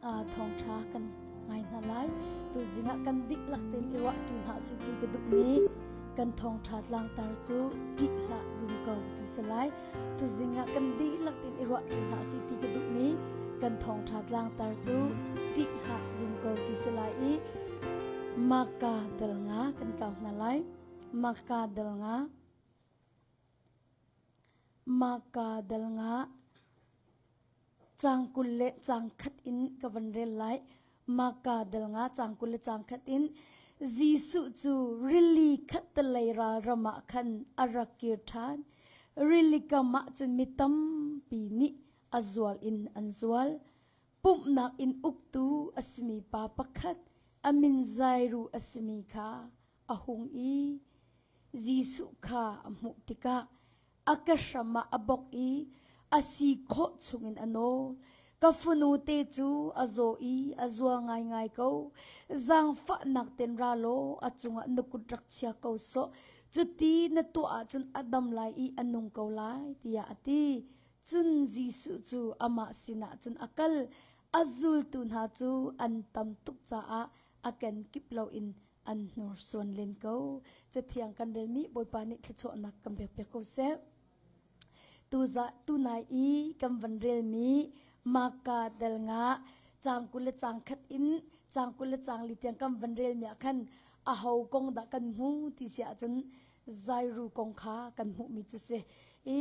Thawngṭha kan ngai hna lai. Tuzing ah kan dihlak tein i ruah ṭi hna usih ti ka duhmi kan thawngṭha tlangtar cu ṭih hlah zum ko ti si lai. Tuzing ah kan dihlak tein i ruah ṭi hna usih ti ka duhmi kan thawngṭha tlangtar cu ṭih hlah zum ko ti si lai i Maka dal nga kan kau hna lai. Maka dal nga. Maka dal nga. Caang 20 le caang khat in ka van rel lai. Maka dal nga caang 20 le caang khat in Jesuh cu rili khattelei ral ram ah khan a rak kir ṭhan. Rili kam ah cun mi tampi nih a zual in an zual. Pumhnak inn uktu a simi pa pakhat a min Jairu a simi kha a hung i Jesuh kha a hmuh tikah a ka hram ah a bok i a si khawh chungin a nawl. Ka fanu te cu a zaw i a zual ngaingai ko. Zaangfahnak ten ra law a cungah na kut rak chia ko sawh. Cuti na tuah ahcun a dam lai i a nung ko lai, tiah a ti. Cun Jesuh cu amah sinah cun a kal. A zultu hna cu an tam tuk caah a kenkip loin an hnursuan len ko. Cathiang kan relmi Bawipa nih thluachuahnak kan pek piak ko seh. Tunai i kan van relmi Maka del nga caang 20 le caang khat in caang 20 le caang li tiang kan van relmi ah khan aho kong dah kan hmu ti si ahcun Zairu kong kha kan hmuhmi cu si. I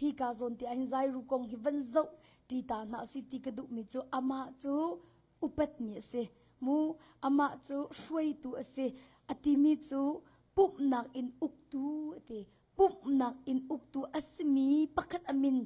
hi ka zawn ti ahhin Zairu kong hi van zoh ṭi ta hna usih ti ka duhmi cu amah cu upatmi a si. Mu amah cu hruaitu a si. A timi cu pumhnak in uktu a ti. Pumhnak in uktu a simi pakhat a min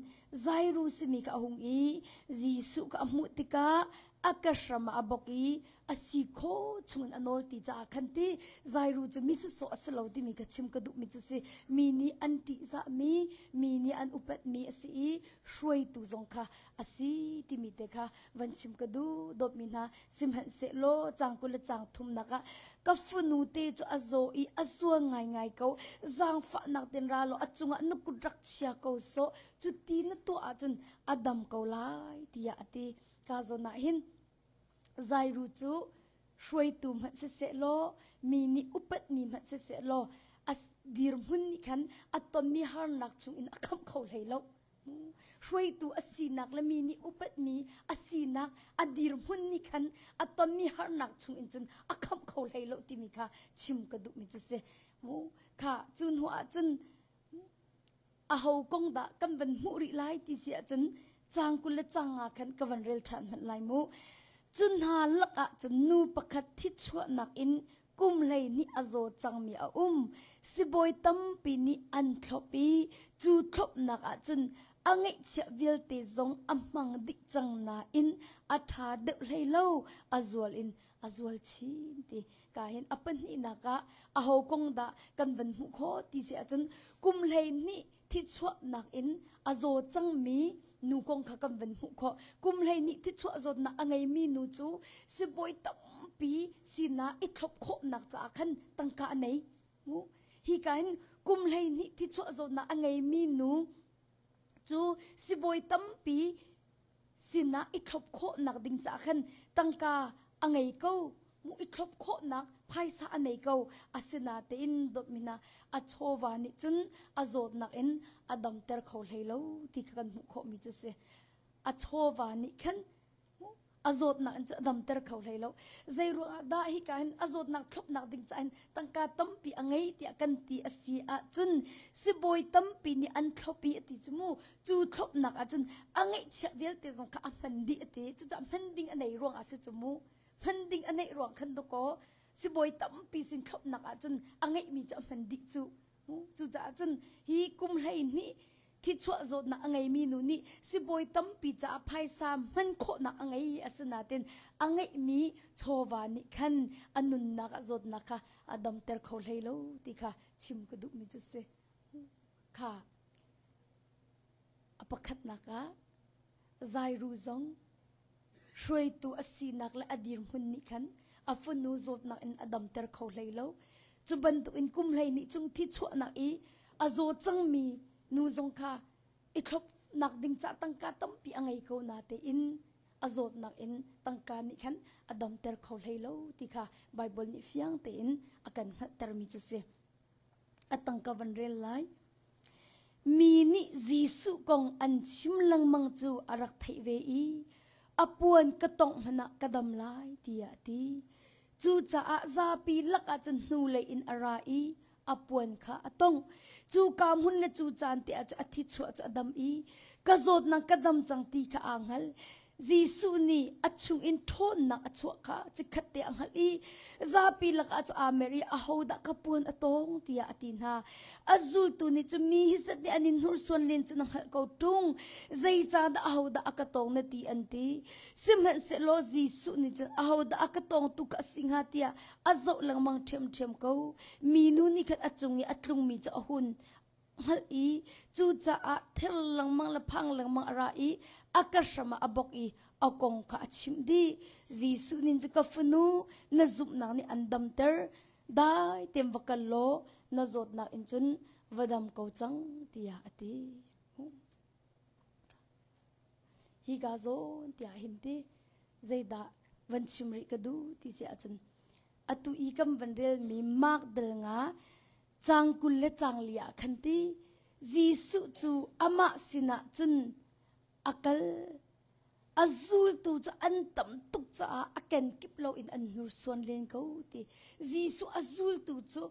Jairu simi kha a hung i Jesuh kha a hmuh tikah a ka hram ah a bok i a si kho chungin a nawl ti caah khan ti Jairu cu mi sawsawh a si lo timi ka chim ka duhmi cu si. Mi nih an ṭihzahmi, mi nih an upatmi a si i hruaitu zong kha a si timi te kha van chim ka duh. Dawtmi hna, sihmanhsehlaw caang 20 le caang thumnak ah ka fanu te cu a zaw i a zual ngaingai ko. Zaangfahnak ten ra law a cungah na kut rak chia ko sawh. Cuti na tuah ahcun a dam ko lai tiah a ti. Ka zawn ah hin Jairu cu hruaitu hmanh siseh law mi nih upatmi hmanh siseh law a dirhmun nih khan a tonmi harnak chungin a khamh kho hlei lo. Hruaitu a sinak le mi nih upatmi a sinak a dirhmun nih khan a tonmi harnak chungin cun a khamh kho hlei lo timi kha chim ka duhmi cu si. Mu kha cu hnu ah cun aho kong dah kan van hmuh rih lai ti si ahcun caang 20 le caang nga khan ka van rel ṭhan hmanh lai mu. Cu hna lakah cun nu pakhat thichuahnak in kum 12 a zaw cangmi a um. Sibawi tampi nih an thlop i cu thlopnak ah cun a ngeihchiah vialte zong a hmang dih cang nain a ṭha deuh hlei lo, a zual in a zual chin ti. Ka hin a pahnihnak ah aho kong dah kan van hmuh khawh ti si ahcun kum 12 thichuahnak in a zaw cangmi nu kong kha kan van hmuh khawh. Kum 12 thichuah zawtnak a ngeimi nu cu sibawi tampi sinah i thlop khawhnak caah khan tangka a nei. Hi ka hin kum 12 thichuah zawtnak a ngeimi nu cu sibawi tampi sinah i thlop khawhnak ding caah khan tangka a ngei ko. Mu i thlop khawhnak phaisa a nei ko. Asinatein dawtmi hna, a chawva nih cun a zawtnak in a damter kho hlei lo ti kha kan hmuh khawhmi cu si. A chawva nih khan a zawtnak in cu a damter kho hlei lo. Zei ruangah dah hika hin a zawtnak thlopnak ding caah hin tangka tampi a ngei tiah kan ti a si ahcun sibawi tampi nih an thlop i a ti cu mu. Cu thlopnak ahcun a ngeihchiah vialte zong kha a hman dih a ti. Cucaah hman ding a nei ruangah a si cu mu. Hman ding a neih ruang khan dawkaw sibawi tampi sin thlopnak ahcun a ngeihmi cu a hman dih cu. Cucaah cun hi kum 12 thichuah zawtnak a ngeimi nu nih sibawi tampi caah phaisa hman khawhnak a ngei. Asinain a ngeihmi chawva nih khan a nunnak a zawtnak kha a damter kho hlei lo ti kha chim ka duhmi cu si. Kha a pakhatnak ah Jairu zong hruaitu a sinak le a dirhmun nih khan a fanu zawtnak in a damter kho hlei lo. Cu bantukin kum 12 chung thi chuahnak i a zaw cangmi nu zong kha i thlopnak ding ca tangka tampi a ngei ko natein. A zawtnak in tangka nih khan a damter kho hlei lo ti kha Baibal nih fiang tein a kan hngalhtermi cu si. A tangka van rel lai. Mi nih Jesuh kong an chim lengmang cu a rak theih ve i a puan ka tongh hmanh ah ka dam lai tiah a ti. Cucaah zapi lakah cun hnulei in a ra i a puan kha a tongh. Cu ka hmun le cu caan te ah cun a thichuah cu a dam i ka zawtnak ka dam cang ti kha aa hngal. Jesuh nih a chungin ṭhawnnak a chuah kha chikkhat te a hngalh i zapi lakah cu aa mer i ahodah ka puan a tawng tiah a ti hna. A zultu nih cun mi hi zat nih an in hnursuan len cu na hngalh ko ṭung. Zeicahdah ahodah a ka tawng na ti an ti. Sihmanhsehlaw Jesuh nih cun ahodah a ka tawngtu ka si hnga tiah a zoh lengmang ṭhiamṭhiam ko. Minu nih khan a cung i a tlungmi cu a hun hngalh i cucaah ther lengmang le phang lengmang a ra i a ka hram ah a bok i a kong kha a chimh dih. Jesuh nih cu ka fanu na zumhnak nih an damter dai tein va kal law na zawtnak in cun va dam ko cang tiah a ti. Hi ka zawn tiah hin ti zeidah van chim rih ka duh ti si ahcun atu i kan van relmi Mark dal nga Caang 20 le caang li ah khan ti Jesuh cu amah sinah cun a kal. A zultu cu an tam tuk caah a kenkip loin an hnursuan len ko ti. Jesuh a zultu cu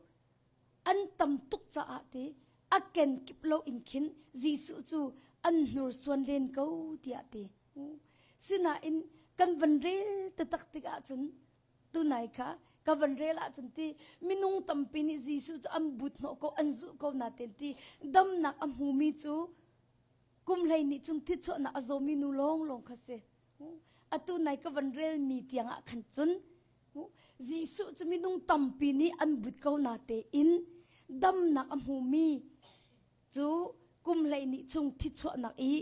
an tam tuk caah ti a kenkip loin khin Jesuh cu an hnursuan len ko tiah ti. Sinain kan van rel taktak tikah cun Tunai kha ka van rel ahcun ti minung tampi nih Jesuh cu an but hnawh ko an zulh ko nain ti damnak a hmumi cu kum 12 chung thichuahnak a zawmi nu lawnglawng kha si. Atu nai ka van relmi tiang ah khan cun Jesuh cu minung tampi nih an but ko natein damnak a hmumi cu kum 12 chung thichuahnak i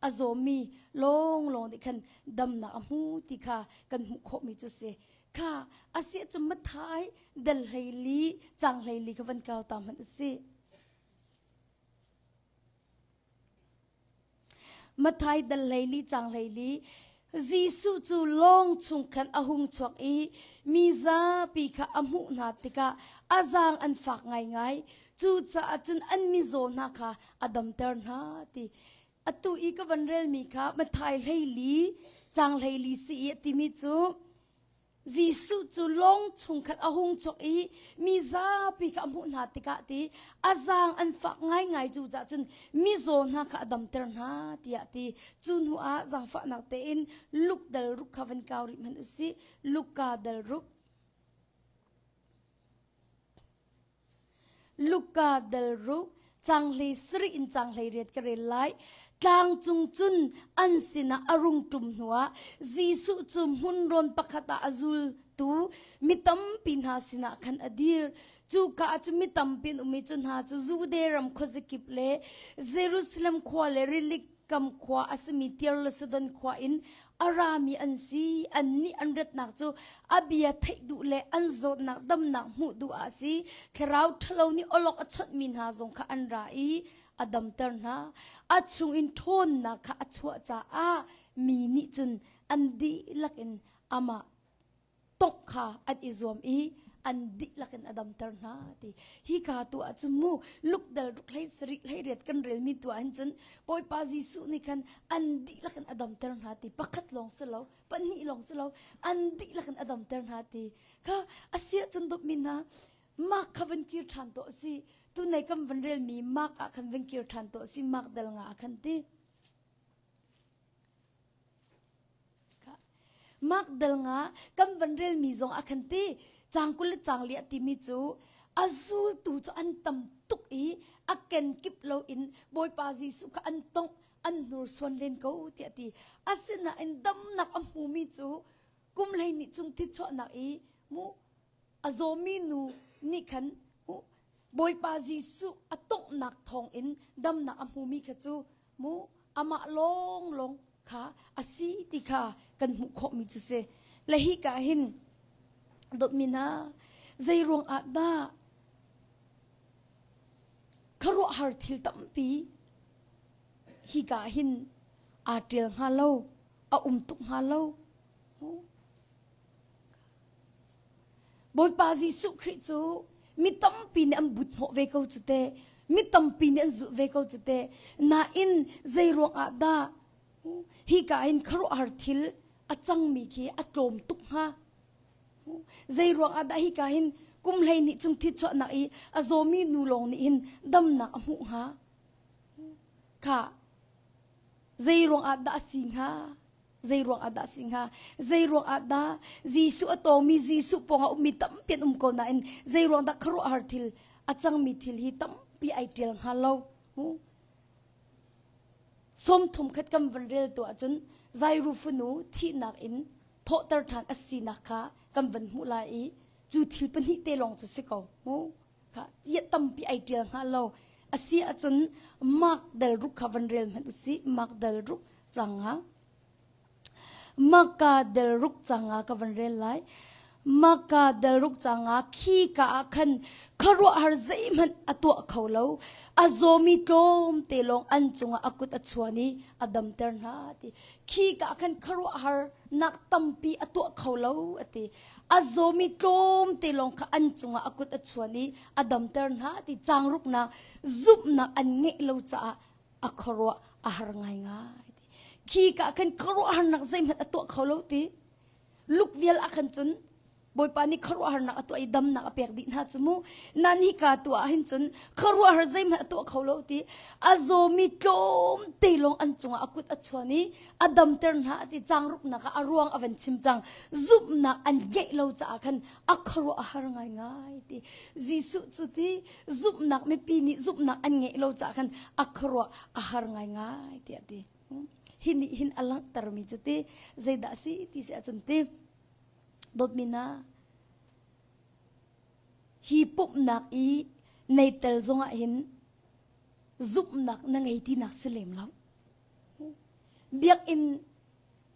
a zawmi lawnglawng nih khan damnak a hmu ti kha kan hmuh khawhmi cu si. Kha a si cu Matthai dal 14 cang 14 kha van kau ta hmanh u sih. Matthai dal 14 cang 14 Jesuh cu lawng chung khan a hung chuak i mi zapi kha a hmuh hna tikah a zaang an fak ngaingai. Cucaah cun an mizaw hna kha a damter hna ti. Atu i ka van relmi kha Matthai 14 cang 14 si i a timi cu Jesuh cu lawng chung khan a hung chuak i mi zapi kha a hmuh hna tikah ti a zaang an fak ngaingai cu cah cun mizaw hna kha a damter hna tiah ti. Cu hnu ah zaangfahnak tein Luke dal ruk kha van kau rih hmanh u sih. Luka dal ruk. Luka dal ruk cang 17 in cang 18 ka rel lai. Tlang cung cun an sinah a rung ṭum hnuah Jesuh cu hmunrawn pakhat ah a zultu mi tampi hna sinah khan a dir. Cuka ah cun mi tampi an um i cu hna cu Jude ram khuazakip le Jerusalem khua le rili kam khua a simi Tir le Sidon khua in a rami an si. Annih an ratnak cu a bia theih duh le an zawtnak damnak hmuh duh ah a si. Thlarau ṭhalo nih awlok a chawnhmi hna zong kha an ra i a damter hna. A chungin ṭhawnnak kha a chuah caah mi nih cun an dihlak in amah tongh kha an i zuam i an dihlak in a damter hna ti hi ka tu ah cun mu luk dal ruk hlei sarih hlei riat kan relmi tu ah hin cun Bawipa Jesuh nih khan an dihlak in a damter hna ti pakhat lawng si lo pahnih lawng si lo an dihlak in a damter hna ti kha asia cun dawtmi hna Mark kha van kir ṭhan to si tunai kan van relmi Mark ah khan van kir ṭhan to si Mark dal nga ah khan ti Mark dal nga kan van relmi zong a khan ti cang 20 le cang li a timi cu a zultu cu an tam tuk i a kenkip loin Bawipa Jesuh kha an tongh an hnursuan len ko tiah ti asinain damnak a hmumi cu kum 12 chung thichuahnak i mu a zawmi nu nih khan Bawipa Jesuh a tonghnak thawngin damnak a hmumi kha cu mu amah lawnglawng kha a si ti kha kan hmuh khawhmi cu si. Le hi ka hin dawtmi hna zei ruang ah dah khuaruahhar thil tampi hi ka hin aa ṭial hnga lo? A um tuk hnga lo. Bawipa Jesuh Khrih cu mi tampi nih an but hnawh ve ko cu te. Mi tampi nih an zulh ve ko cu te. Nain zei ruang ah dah hika hin khuaruahhar thil a cangmi khi a tlawm tuk hnga? Zei ruang ah dah hika hin kum 12 chung thi chuahnak i a zawmi nu lawng nih hin damnak a hmuh hnga? Kha zei ruang ah dah a si hnga? Zei ruang ah dah a si hnga? Zei ruang ah dah Jesuh a tawngmi Jesuh pawng ah ummi tampi an um ko nain zei ruang dah khuaruahhar thil a cangmi thil hi tampi ai ṭial hnga lo? 30 khat kan van rel tu ahcun Zairu fanu thihnak in thawhter ṭhan a sinak kha kan van hmuh lai i cu thil pahnih te lawng cu si ko mu kha tiah tampi ai ṭial hnga lo a si ahcun Mark dal ruk kha van rel hmanh usih Mark dal ruk canga Maka del ruk canga ka van rel lai Maka del ruk canga khi ka ah khan khuaruahhar zeihmanh a tuah kho lo a zawmi tlawm te lawng an cungah a kut a chuan i a damter hna ti khi ka ah khan khuaruahhar nak tampi a tuah kho lo a ti a zawmi tlawm te lawng kha an cungah a kut a chuan i a damter hna ti cang ruknak zumhnak an ngeih lo caah a khuaruah a har ngaingai ti khi ka khan khuaruahharnak zeihmanh a tuah kho lo ti luk vial ah khan cun Bawipa nih khuaruahharnak a tuah i damnak a pek dih hna cu mu nan hika tu ah hin cun khuaruahhar zeihmanh a tuah kho lo ti a zawmi tlawm te lawng an cungah a kut a chuan i a damter hna ti cang ruknak ah a ruang a van chim cang zumhnak an ngeih lo caah khan a khuaruah a har ngaingai ti Jesuh cu ti zumhnak mipi nih zumhnak an ngeih lo caah khan a khuaruah a har ngaingai tiah ti hi nih hin a langhtermi cu ti zeidah si ti si ahcun ti dawtmi hna hi pumhnak i nei tel zongah hin zumhnak na ngei tinak si lem lo biakinn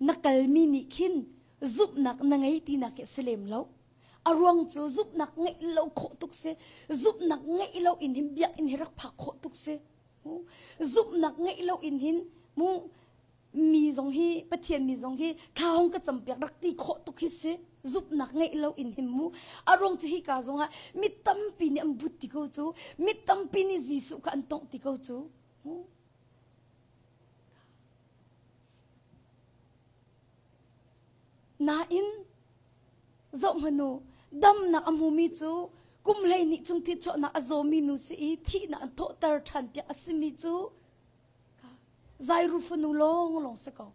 na kalmi nih khin zumhnak na ngei tinak hi si lem lo a ruang cu zumhnak ngeih lo khawh tuk si zumhnak ngeih lo in hin biakinn hi rak phak khawh tuk si zumhnak ngeih lo in hin mu mi zong hi pathian mi zong hi thla hong ka campiak rak ti khawh tuk hi si zumhnak ngeih lo in hin mu a ruang cu hi ka zong ah mi tampi nih an but ti ko cu mi tampi nih Jesuh kha an tongh ti ko cu Nain zohhmanh u, damnak a hmumi cu kum 12 chung thihchuahnak a zawmi nu si i thihnak an thawhter ṭhan piak a simi cu Zairu fanu lawnglawng si ko.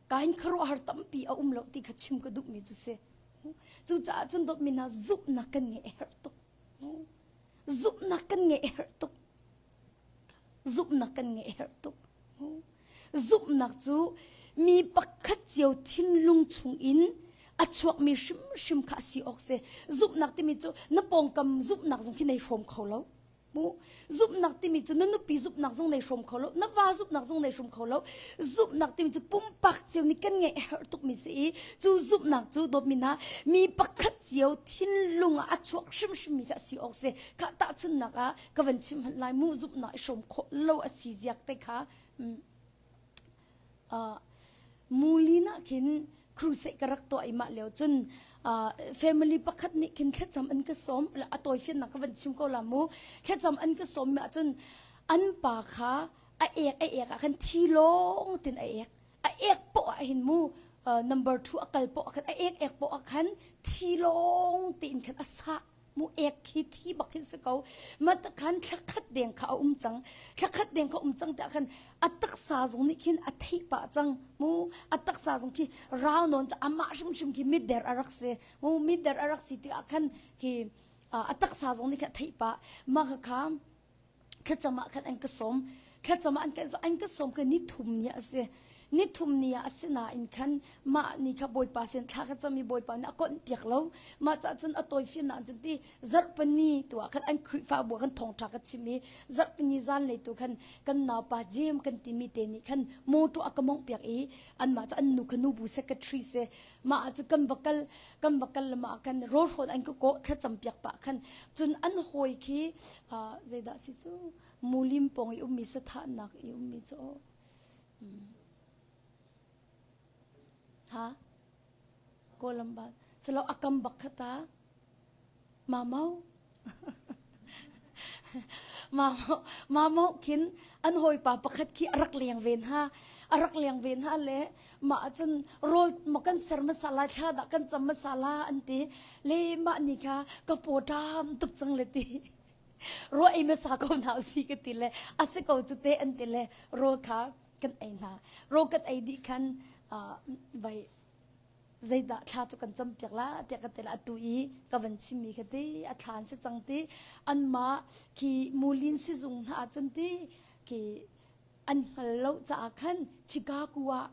Ka hin khuaruahhar tampi a um lo ti kha chim ka duhmi cu si. Cucaah cun dawtmi hna zumhnak kan ngeih a herh tuk. Zumhnak kan ngeih a herh tuk. Zumhnak kan ngeih a herh tuk. Zumhnak cu mi pakhat cio thinlung chungin a chuakmi hrimhrim kha a si awk si. Zumhnak timi cu na pawngkam zumhnak zong khi nei hrawm kho lo. Mu zumhnak timi cu na nupi zumhnak zong nei hrawm kho lo, na va zumhnak zong nei hrawm kho lo. Zumhnak timi cu pumpak cio nih kan ngeih a herh tukmi si i cu zumhnak cu dawtmi hna mi pakhat cio thinlung ah a chuak hrimhrimmi kha a si awk si. Kha tahchunhnak ah ka van chim hmanh lai mu zumhnak i hrawm khawh lo a si ziak te kha uh, mulin ah khin crusade ka rak tuah i mah lio cun uh, family pakhat nih khin thlacam an ka sawm a tawi fiannak ka van chim ko la mu thlacam an ka sawm mi ahcun an pa kha a ek a ek ah khan thi lawng tin a ek a ek poh ah hin mu uh, number 2 a kal poh ah khan a ek ek poh ah khan thi lawng tein khan a sah mu ek khi thi bak hin si ko ma ta khan thlakhat deng kha a um cang thlakhat deng kha um cang te khan a taksa zong nih khin a theih pah cang mu a taksa zong khi rau non cha amah hrimhrim khi mitder a rak si mu mitder a rak si tikah khan khi a taksa zong nih khan a theih pah ma kha kha thlacam ah khan an ka sawm thlacam ah an ka an ka sawm ka ni thum ni a si ni thum ni ah a si nain khan mah ni kha bawipa sin thla ka cam i bawipa nih a konh piak lo mah cah cun a tawifian ah cun ti zarhpani tu ah khan an Khrihfabu ah khan thawngṭha ka chim i zarhpani zanlei tu khan kan naupa Jem kan timi te nih khan motor a ka mongh piak i anmah cu an nu kha nubu secretary si mah ah cu kan va kal kan va kal le mah kan rawlhrawn an ka kawh thlacam piak pah khan cun an hawi khi zeidah si cu mulim pawng i ummi sathahnak i ummi cu. Ha? Columbus. Salo akam bak khata. Mamau. Mamau khin an hawipa pakhat khi a rak leng ve hna. A rak leng ve hna le mah cun rawl ma kan ser hmasa lai thla dah kan cam hmasa la an ti. Le mah ni kha ka paw ṭam tuk cang le ti. Ruah ei hmasa ko hna usih ka ti le a si ko cu te an ti le rawl kha kan ei hna. Rawl kan ei dih khan vai zeidah thla cu kan campiak la tiah ka ti la atu i ka van chimmi kha ti a thla an si cang ti anmah khi mulin sizung hna ahcun ti khi an hngal lo caah khan Chicago ah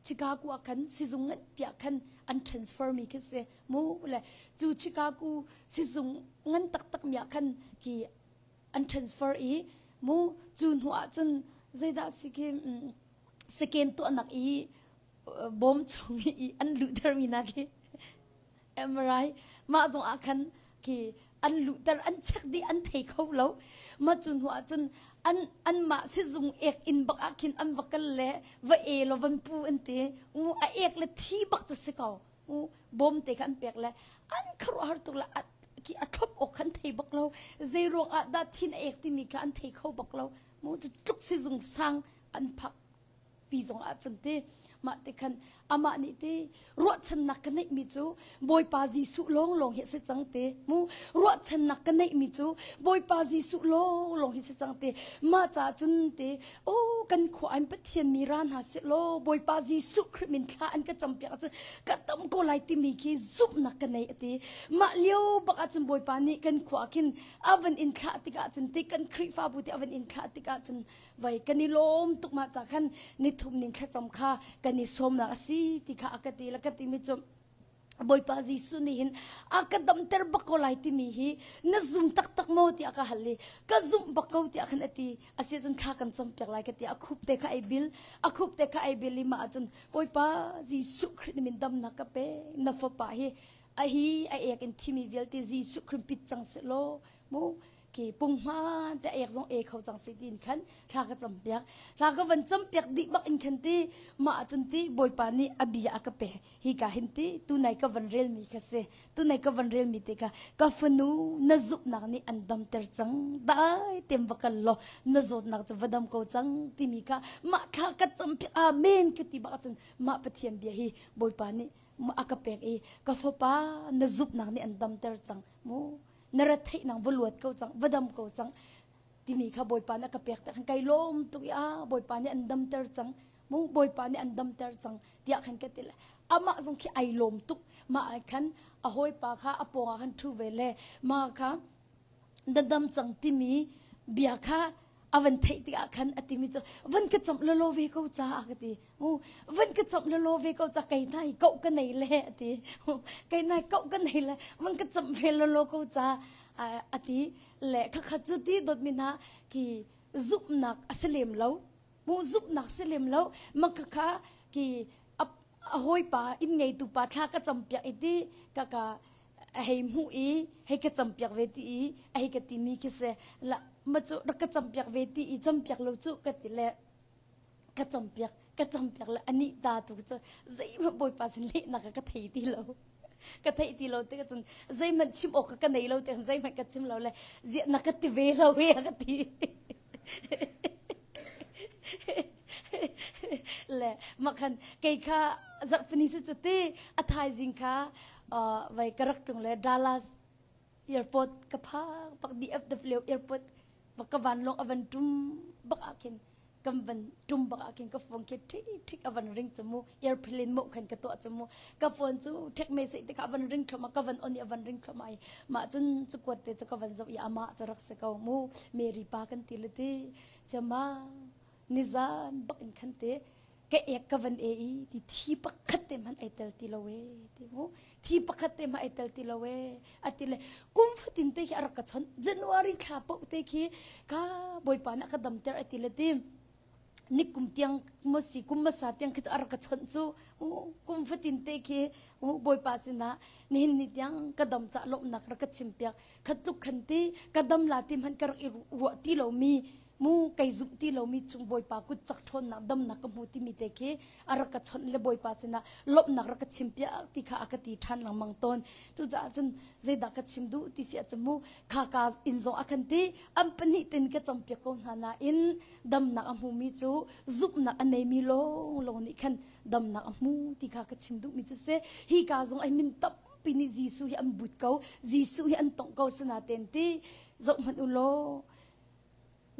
Chicago ah khan sizung ngan piah khan an transfer mi khi si mu le cu Chicago sizung ngan taktak mi ah khan khi an transfer i mu cu hnu ah cun zeidah si khi seken tuahnak i bawm chung i an luhter mi hna khi MRI mah zong ah khan khi an luhter an check dih an thei kho lo ma cu hnu ah cun an anmah sizung ek inn bak ah khin an va kal le va e lo van pu an ti u a ek le thi bak cu si ko u bawm te kha an pek le an khuaruahhar tuk le ki a thlop awk khan thei bak lo zei ruang ah dah thin a ek timi kha an thei kho bak lo mu cu tluk sizung sang an phak pi zong ah cun ti mah ti khan amah nih ti ruahchannak ka neihmi cu Bawipa Jesuh lawnglawng hi a si cang ti mu ruahchannak ka neihmi cu Bawipa Jesuh lawnglawng hi si cang ti mah caah cun ti oh kan khua an Pathian mi ra hna seh law Bawipa Jesuh Khrih min thla an ka campiak ahcun ka dam ko lai timi khi zumhnak ka nei ati mah lio bak ahcun Bawipa nih kan khua khin a van in thlah tikah cun ti kan Khrihfabu ti a van in thlah tikah cun vai kan i lawm tuk ma ca khan nithum ning thlacam kha kan i sawmnak a si ti kha a ka ti la ka ti mi cu Bawipa Jesuh nih hin a ka damter bak ko lai timi hi na zum taktak maw tiah ka hal i ka zumh bak ko tiah khan a ti a si cun thla kan campiak lai ka ti a khup te kha ai bil a khup te kha ai bil i mah ahcun Bawipa Jesuh Khrih na min damnak ka pe na fapa hi a hi a ek in thimi vialte Jesuh Khrih pit cang seh law mu ki punghman te ek zong e kho cang si tin khan thla ka cam piak thla ka van cam piak dih bak in khan ti mah cun ti bawipa nih a bia a ka pe hi ka hin ti tunai ka van rel mi kha si tunai ka van rel mi te ka ka fanu na zumhnak nih an damter cang dai tem va kal law na zawtnak cu va dam ko cang timi kha mah thla ka cam piak amen ka ti bak cun mah pathian bia hi bawipa nih a ka pek i ka fapa na zumhnak nih an damter cang mu na rat theihnak va luat ko cang va dam ko cang timi kha bawipa nih a ka pek khan kai lawm tuk i a bawipa nih an damter cang mu bawipa nih an damter cang tiah khan ka ti le amah zong khi ai lawm tuk mah ai khan a hawipa kha a pawng ah khan ṭhu ve le mah kha na dam cang timi bia kha a van theih tikah khan a timi cu van ka camh lalaw ve ko ca a ka ti van ka camh lalaw ve ko ca kei hna hi koh ka nei le a ti kei hna hi koh ka nei le van ka camh ve lalaw ko ca a ti le khakha cu ti dawtmi hna khi zumhnak a si lem lo mu zumhnak si lem lo ma khakha ki a hawipa inn ngeitu pa thla ka campiak i ti ka ka a hei hmuh i hei ka campiak ve ti i a hei ka timi khi si la ma cu rak ka campiak ve ti i campiak lo cu ka ti le ka campiak ka campiak le anih ta tu cu zeihmanh bawipa sin lehnak ka thei ti lo ka theih ti lo te cun zeihmanh chim awk ka nei lo te zeihmanh ka chim lo le ziah na ka ti ve lo he ka ti le makhan kei kha zarhpini si cu ti a thaizing kha vai ka rak tlung le Dallas airport ka phak bak DFW airport bak ka vanlawng a van tum bak ah khin kan van tum bak ah khin ka phone khi thik thik a van ring chu mu airplane mo khan ka tuah chu mu ka phone cu thek me se te ka van ring thloma ka van on i a van ring thloma i mah cun cu kuat te cu ka van zoh i amah cu rak si ko mu Mary pa kan ti le ti siama nizan bak in khan te ka ek ka van e i ti thi pakhat te hmanh ai tel ti lo e ti mu thi pakhat te hmanh ai tel ti lo e ati le kum fatin te khi a rak ka chon January thla paoh te khi ka bawipa nih a ka damter ati le ti ni kum tiang mo si kum masa tiang khi cu a rak ka chawnh cu kum fatin te khi bawipa sinah nihin ni tiang ka dam ca lawmhnak rak ka chim piak khat tluk khan ti ka dam la ti hmanh ka rak i ruah ti lomi. Mu kei zumh ti lomi chung Bawipa kut cak ṭhawnnak damnak ka hmu timi te khi a rak ka chawnh le Bawipa sinah lawmhnak rak ka chim piak ti kha a ka ti ṭhan lengmang tawn. Cucaah cun zeidah ka chim duh ti si ahcun mu khaka inn zong a kan ti an pahnih ten ka campiak ko hna nain damnak a hmumi cu zumhnak a neimi lawnglawng nih khan damnak a hmu ti kha ka chim duhmi cu si. Hi ka zong ai min tampi nih Jesuh hi an but ko, Jesuh hi an tongh ko sinaten ti zoh hmanh u law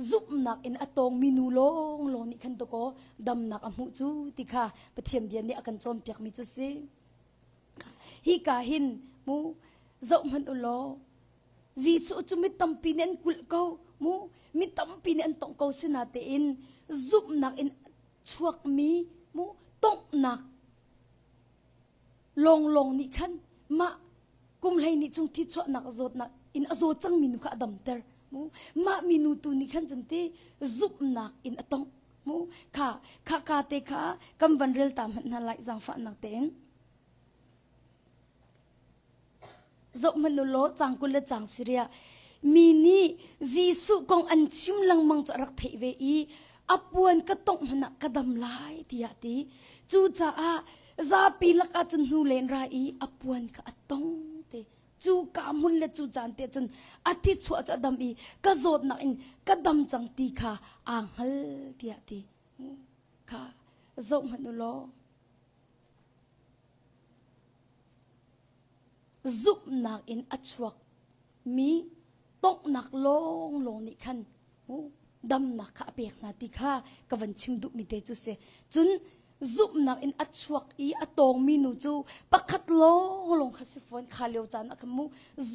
zumhnak in a tawngmi nu lawnglawng nih khan dakaw damnak a hmuh cu ti kha Pathian bia nih a kan cawnpiakmi cu si. Hi ka hin mu zoh hmanh u law Jesuh cu mi tampi nih an kulh ko mu mi tampi nih an tongh ko sinatein zumhnak in chuakmi mu tonghnak lawnglawng nih khan mah kum 12 chung thi chuahnak zawtnak in a zaw cangmi nu kha a damter mu mah minu tu nih khan cun ti zumhnak in a tongh mu kha kha ka te kha kan van rel ta hmanh hna lai zaangfahnak tein zoh hmanh u law cang kul le cang siria mi nih Jesuh kong an chim lengmang cu a rak theih ve i a puan ka tongh hmanh ah ka dam lai tiah ti cucaah zapi lakah cun hnu len ra i a puan kha a tong te cu ka hmun le cu caan te cun a thi chuah cu a dam i ka zawtnak in ka dam cang ti kha aa hngal tiah ti kha zoh hmanh u law Zumhnak in a chuakmi tonghnak lawnglawng nih khan damnak kha a pek hna ti kha ka van chim duhmi te cu si. Cun zumhnak in a chuak i a tawngmi nu cu pakhat lawnglawng kha si fawn kha lio caan ah khan mu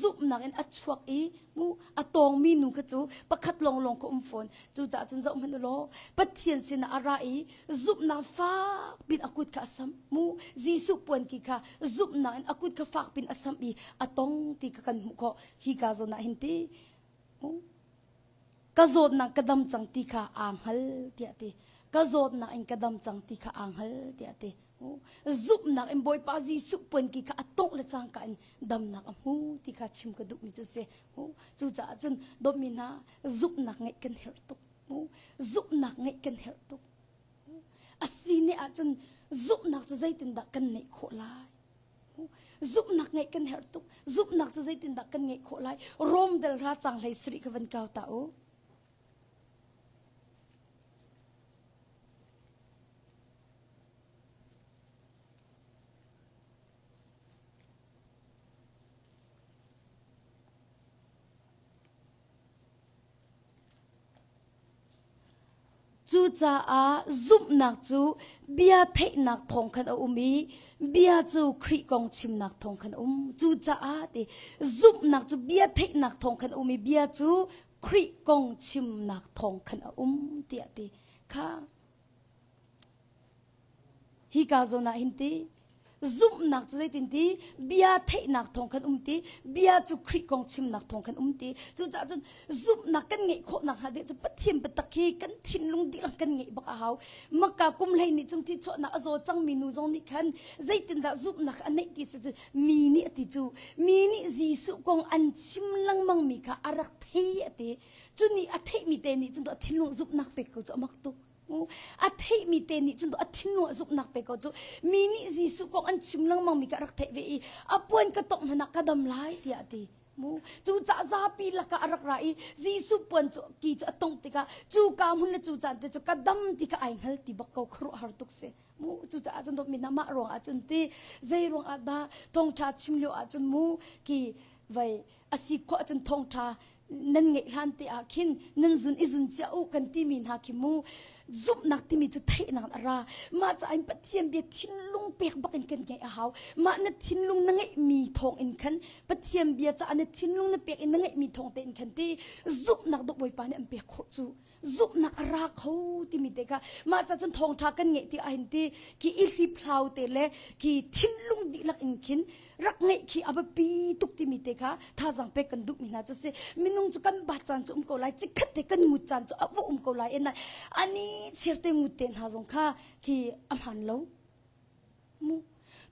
zumhnak in a chuak i mu a tawngmi nu kha cu pakhat lawnglawng kha um fawn. Cucaah cun zoh hmanh u law Pathian sinah a ra i zumhnak fak pin a kut kha a samh mu Jesuh puanki kha zumhnak in a kut kha fak pin a samh i a tong ti kha kan hmuh khawh hi ka zawn ah hin ti ka zawtnak ka dam cang ti kha aa hngal tiah ti ka zawtnak in ka dam cang ti kha aa hngal tiah ti zumhnak in Bawipa Jesuh puanki kha a tongh le cangka in damnak a hmu ti kha chim ka duhmi cu si cucaah cun dawtmi hna zumhnak ngeih kan herh tuk Zumhnak ngeih kan herh tuk. A si ne ahcun zumhnak cu zeitindah kan neih khawh lai? Zumhnak ngeih kan herh tuk. Zumhnak cu zeitindah kan ngeih khawh lai? Rom del ra cang hlei sarih kha van kau ta u. Cucaah zumhnak cu bia theihnak thawng khan a um i bia cu Khrih kong chimnak thawng khan a um. Cucaah ti zumhnak cu bia theihnak thawng khan a um i bia cu Khrih kong chimnak thawng khan a um tiah ti kha Hika zawn ah hin ti zumhnak cu zeitin ti bia theihnak thawng khan um ti bia cu Khrih kong chimnak thawng khan um ti cucaah cun zumhnak kan ngeih khawh nakhnga ding cu Pathian biatak hi kan thinlung dihlak kan ngeih bak a hau Maka kum hlei nih cung thi chuahnak a zaw cangmi nu zong nih khan zeitindah zumhnak a neih ti cu mi nih a ti cu mi nih Jesuh kong an chim lengmang mi kha a rak thei a ti cu nih a theihmi te nih cun a thinlung zumhnak pek ko cu a mak tuk A theihmi te nih cun a thinlung ah zumhnak pe ko cu mi nih Jesuh kong an chim lengmang mi ka rak theih ve i a puan ka tongh hmanh ah ka dam lai tiah a ti. Mu cu cah zapi lakah a rak ra i Jesuh puan cu ki cu a tongh tikah cu ka hmun le cu caan te cu ka dam ti kha ai hngal ti bak ko khuaruahhar tuk si. Mu cucaah cun dawtmi hna mah ruangah cun ti zei ruangah dah thawngṭha chim lio ahcun mu ki vai a si khawh ahcun thawngṭha nan ngeih hlan te ah khin nan zun i zun cia u kan timi hna khi mu zumhnak timi cu theihnak a ra mah caah in Pathian bia thinlung pek bak in kan ngeih a hau mah na thinlung na ngeihmi thawng in khan Pathian bia caah na thinlung na pek in na ngeihmi thawng te in khan ti zumhnak dawh Bawipa nih an pek khawh cu zumhnak a ra kho timi te kha mah ca cun thawngṭha kan ngeih ti ahhin ti khi i hliphlau te le khi thinlung dihlak in khin rak ngeih khi a biapi tuk timi te kha thazaang pek kan duhmi hna cu si minung cu kan bat caan cu um ko lai chikkhat te kan ngut caan cu a va um ko lai en ani chir te ngut te hna zong kha khi a hmaan lo mu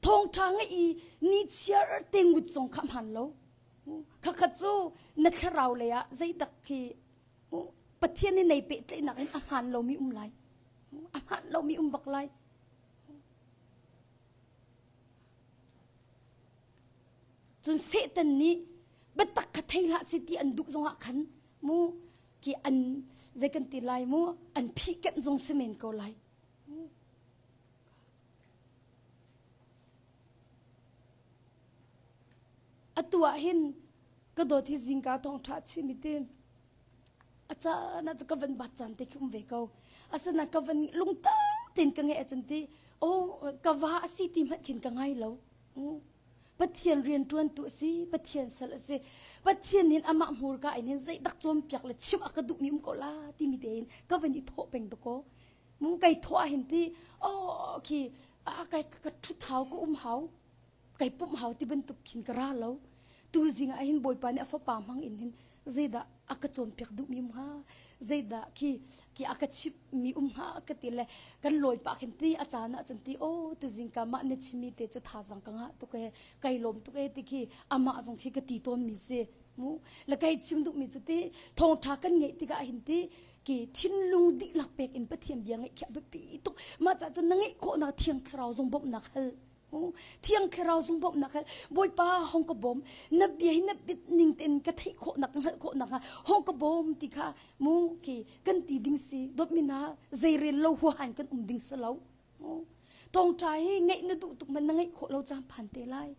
thawngṭha ngeih i ni chiar te ngut zong kha a hmaan lo khakhat cu na thlarau lei ah zeidak khi. Pathian nih nei pehtlaihnak in a hmaan lomi um lai. A hmaan lomi um bak lai. Cun Satan nih biatak kha thei hlah seh ti an duh zongah khan mu ki an zei kan ti lai mu an phihkenh zong si men ko lai. Atu ah hin ka dawt hi zingka thawngṭha a chim i ti a caan ah cu ka van bat caan te khi um ve ko. Asinain ka van lungtak tein ka ngeih ahcun ti oh ka va a si ti hmanh khin ka ngai lo. Pathian rianṭuantu a si, Pathian sal a si. Pathian hin amah hmurka in hin zeidak cawnpiak le chimh a ka duhmi um ko la timi tein ka van i thawh peng dakaw. Mu kai thawh ah hin ti oh khi a kai ka ṭhut hau ka um hau kai pumh hau ti bantuk khin ka ra lo. Tu zing ah hin Bawipa nih a fapa hmang in hin zeidah a ka cawnpiak duhmi um hnga zeidah khi khi a ka chimhmi um hnga ka ti le kan lawi pah khin ti a caan ah cun ti oh tu zingka mah na chimmi te cu thazaang ka ngah tuk ee kai lawm tuk ee ti khi amah zong khi ka ti tawnmi si mu le kai chim duhmi cu ti thawngṭha kan ngeih tikah hin ti ki thinlung dihlak pek in Pathian bia ngeih khi a biapi tuk mah cah cun na ngeih khawhnak thiang thlarau zong bawmhnak hal Thiang Thlarau zung bawmhnak he Bawipa hong ka bawm na bia hi na bit ning tein ka theih khawhnak ka hngalh khawhnak hnga hong ka bawm ti kha mu khi kan ti ding si dawtmi hna zeirel lo huahan kan um ding si lo thawngṭha hi ngeih na duh tuk man na ngeih khawh lo caan phan te lai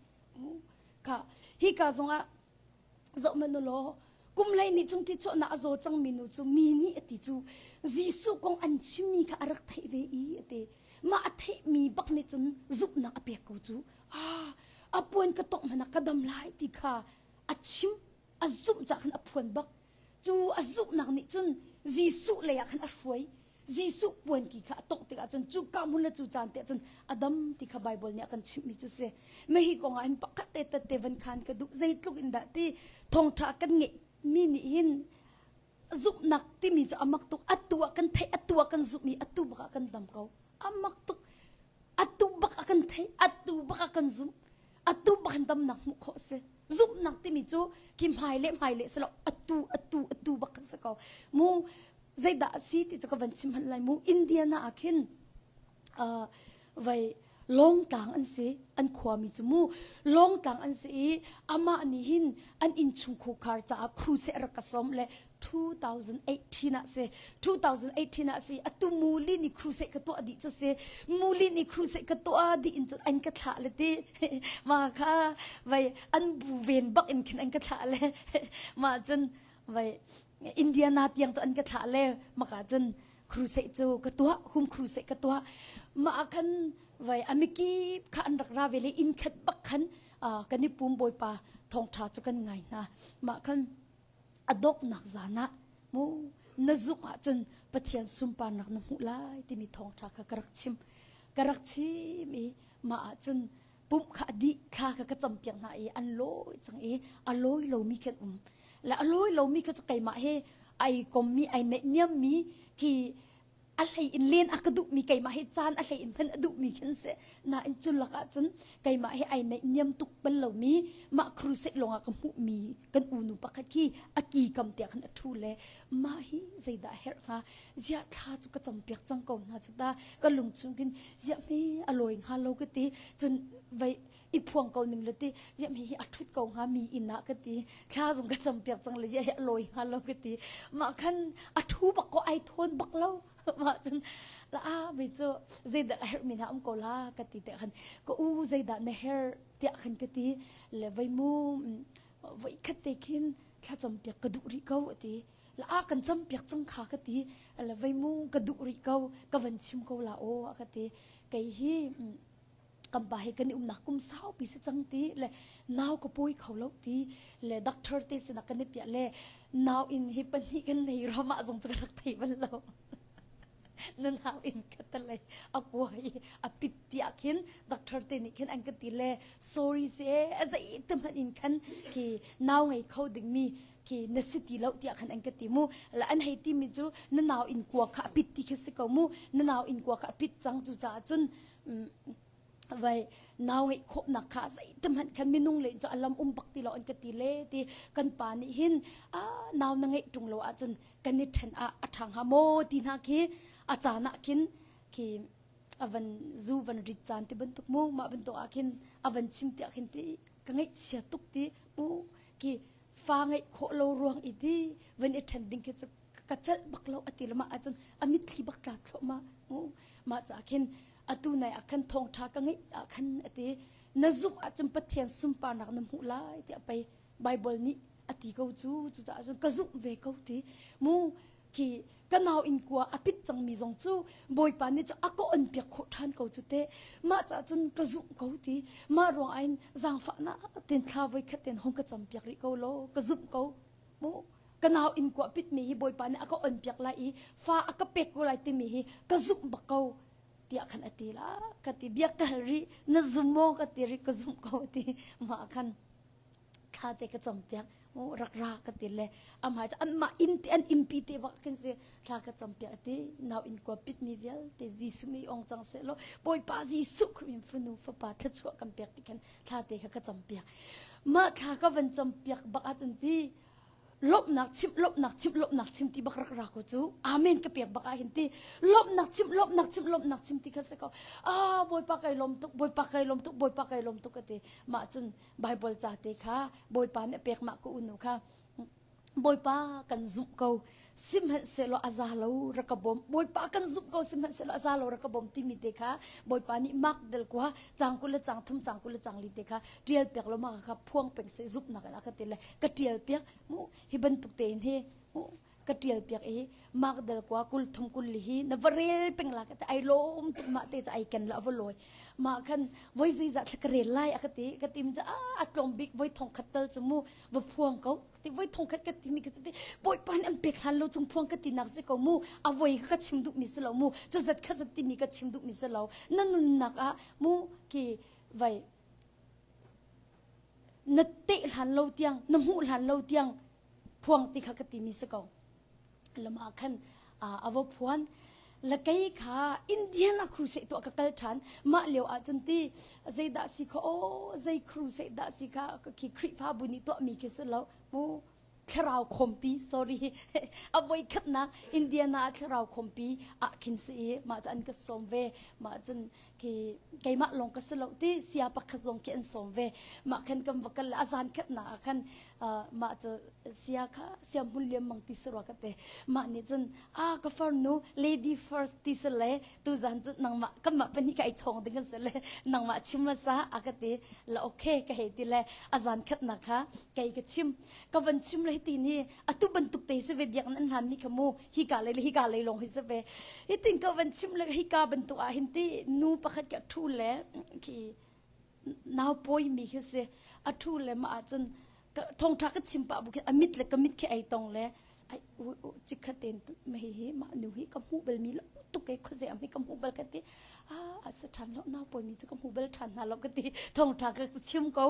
kha hi ka zongah zoh man law kum hlei nih cung ti chuahnak a zaw cangmi nu cu mi nih a ti cu Jesuh kong an chimmi kha a rak theih ve i a ti mah a theihmi bak nih cun zumhnak a pek ko cu ah a puan ka tongh hmanh ah ka dam lai ti kha a chim a zumh cah khan a phuan bak cu a zumhnak nih cun Jesuh lei ah khan a hruai Jesuh puanki kha a tongh tikah cun cu ka hmun le cu caan te cun a dam ti kha Bible nih a kan chimhmi cu si. Mah hi kong ah hin pakhat te tette van khan ka duh zeitluk in dah ti thawngṭha kan ngeih mi nih hin zumhnak timi cu a mak tuk atu ah kan theih atu ah kan zumh i atu bak ah kan dam ko a mak tuk atu bak ah kan theih atu bak ah kan zumh atu bak in damnak hmuh khawh a si zumhnak timi cu khi hmai le hmai le si lo atu atu atu bak kan si ko mu zeidah a si ti cu ka van chim hmanh lai mu Indiana ah khin uh, vai lawngtlang an si an khuami cu mu lawngtlang an si i amah nih hin an innchung khukhar caah crusade rak ka sawm le 2018 ah si 2018 ah si atu muli ni crusade ka tuah dih cu si muli ni crusade ka tuah dih in cun an ka thlah le ti ma kha vai an bu ven bak in khin an ka thlah le ma cun vai Indiana tiang cu an ka thlah le maka cun crusade cu ka tuah hum crusade ka tuah ma khan vai amikip kha an rak ra ve le inn khat bak khan kan i pum bawipa thawngtha cu kan ngai hna mah khan a donghnak zan ah mu na zumh ahcun Pathian sunparnak na hmuh lai timi thawngṭha kha ka rak chim ka rak chim i mah ahcun pumh kha a dih thla kha ka campiak hna i an lawi cang i a lawi lomi khan um le a lawi lomi kha cu keimah he ai kommi ai neihniammi khi a hlei in len a ka duhmi keimah hi caan a hlei in hman a duhmi khin si nain cu lakah cun keimah hi ai neih niam tuk bal lomi mah crusade lawngah ka hmuhmi kan unu pakhat khi a ki kam tiah khan a ṭhu le mah hi zeidah herh hnga ziah thla cu ka campiak cang ko hna cu ta ka lung chung khin ziah hme a lawi hnga lo ka ti cun vei i phuang ko ning le ti ziah mi hi a ṭhut ko hnga mi inn ah ka ti thla zong ka campiak cang le ziah hi a lawi hnga lo ka ti mah khan a ṭhu bak ko ai thawn bak lo mah cun la a mi cu zeidah a herh mi hna um ko la ka ti te khan ka u zeidah na herh tiah khan ka ti le voi mu voi khat te khin thlacam piak ka duh rih ko a ti la a kan cam piak cang kha ka ti le voi mu ka duh rih ko ka van chim ko la aw a ka ti kei hi kan pa he kan i umnak kum saupi si cang ti le nau ka pawi kho lo ti le doctor te sinah kan i piah le nau in hi pahnih kan nei ramah zong cu ka rak thei bal lo na nau in ka talei a kuai a pit tiah khin doctor te nih khin an ka ti le sorry se a zei te hmanh in khan khi nau ngei kho ding mi khi na si ti lo tiah khan an ka ti mu la an hei ti mi cu na nau in kua kha a pit ti khi si ko mu na nau in kua kha a pit cang cu caah cun. Vai nau ngeih khawhnak kha zeiti hmanh khan minung le cu a lam um bak ti lo an ka ti le ti kan pa nih hin nau na ngeih ṭung lo ahcun kan i ṭhen ah a ṭha hnga maw ti hna khi a caan ah khin khi a van zu van rit caan ti bantuk mu mah bantuk ah khin a van chim tiah khin ti ka ngaihchia tuk ti mu ki fa ngeih khawh lo ruang i ti van i ṭhen ding khi cu ka celh bak lo a ti le mah ahcun a mitthli bak tla thluahmah mu mah caah khin atu nai ah khan thawngṭha ka ngeih ah khan a ti na zumh ahcun Pathian sunparnak na hmuh lai tiah pei Bible nih a ti ko cu cucaah cun ka zumh ve ko ti mu khi ka nau in kua a pit cangmi zong cu Bawipa nih cu a ka on piak khawh ṭhan ko cu te mah caah cun ka zumh ko ti mah ruang ah in zaangfahnak ten thla voi khat ten hong ka cam piak rih ko law ka zumh ko mu ka nau in kua pitmi hi Bawipa nih a ka on piak lai i fa a ka pek ko lai timi hi ka zumh bak ko tiah khan a ti la ka ti biak ka hal rih na zum maw ka ti rih ka zumh ko ti mah khan thla te ka cam piak mu rak ra ka ti le amah cu anmah inn te an innpi te bak khin si thla ka cam piak ti nau inn kua pit mi vialte Jesuh mi ong cang seh law Bawipa Jesuh Khrih min fanu fapa thluachuah kan pek ti khan thla te kha ka cam piak mah thla ka van cam piak bak ahcun ti lawmhnak chimh lawmhnak chimh lawmhnak chim ti bak rak ra ko cu amen ka pek bak ah hin ti lawmhnak chimh lawmhnak chimh lawmhnak chim ti kha si ko ah bawipa kai lawm tuk bawipa kai lawm tuk bawipa kai lawm tuk ka ti mah cun bible ca te kha bawipa nih a pek mah ka unu kha bawipa kan zumh ko sihmanhsehlaw a za lo rak ka bawm bawipa kan zumh ko sihmanhsehlaw a za lo rak ka bawm timi te kha bawipa nih mark del kwa cang kul le cang thum cang kul le cang li te kha tial piak lo ma kha phuang peng se zumhnak in a ka ti le ka tial piak mu hi bantuk te in hi mu ka tial piak i mark del kwa kul thum kul li hi na va rel peng la ka ti ai lawm tuk ma te cha ai ken la va lawi ma khan voi zei za thla ka rel lai a ka ti ka tim cha a tlawm bik voi thong khat tal chu mu va phuang ko ti voi thong khat ka ti mi ka ti bawipa nih an pek hlan lo chung phuang ka ti nak si ko mu a voi ka chim duh mi si lo mu cu zat kha zat ti mi ka chim duh mi si lo na nunnak ah mu ki vai na te hlan lo tiang na hmuh hlan lo tiang phuang ti kha ka ti mi si ko lama khan a va phuan la kei kha Indian a crusade tuah ka kal ṭhan mah lio ah cun ti zeidah si kha aw zei crusade dah si kha khi Khrihfabu nih tuahmi khi si lo mu thlarau khawmpi sorry a voi khatnak Indiana ah thlarau khawmpi ah khin si i mah cu an ka sawm ve mah cun khi keimah lawng ka si lo ti sia pakhat zong khi an sawm ve mah khan kan va kal le a zan khatnak ah khan mah cu sia kha sia hmun liam mang ti sarua ka te mah nih cun a ka farnu lady first ti se le tu zan cu nangmah kanmah pahnih ka ai chawng ding kan se le nangmah chim sa a ka ti la okay ka hei ti le a zan khatnak kha kei ka chim ka van chim le ti ni atu bantuk te se ve biak nan hlan mi kha mu hi ka lei le hi ka lei long hi se ve hi tin ka van chim le hi ka bantuk ah hin ti nu pakhat ka thu le khi nau pawimi khi si a ṭhu le mah ahcun thawngṭha ka chim pah bu khi a mit le ka mit khi ai tong le ai chikkhat tein hi hi mah nu hi ka hmuh bal mi lo tuk ke khuaze am hi ka hmuh bal ka ti ah a sa ṭhan lo nau pawimi cu ka hmu bal ṭhan hna lo ka ti thawngṭha ka chim ko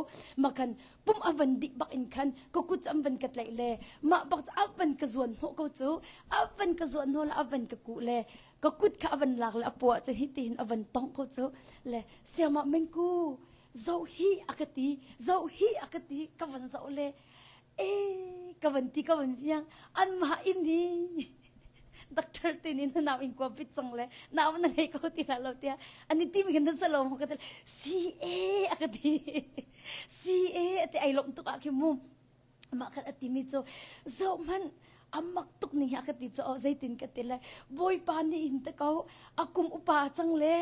makan pum a van dih bak in khan ka kut am van ka tlaih le mah bak a van ka zuan hnawh ko cu a van ka zuan hnawh le a van ka kuh le ka kut kha a van lak le a puah cu hi tihin a van tongh ko cu le siamah mengku zoh hi a ka ti zoh hi a ka ti ka van zoh le e ka van ti ka van fiang anmah in hi doctor te nih na nau in kua pit cang le nau na ngei ko ti la lo tiah ani ti mi kan na salo mo ka ti si e a ka ti si e ti ai lom tuk ah khi mu mah khan a timi cu zohhmanh a mak tuk ning hi a ka ti cu zeitin ka ti le bawipa nih hin te ko a kum upa cang le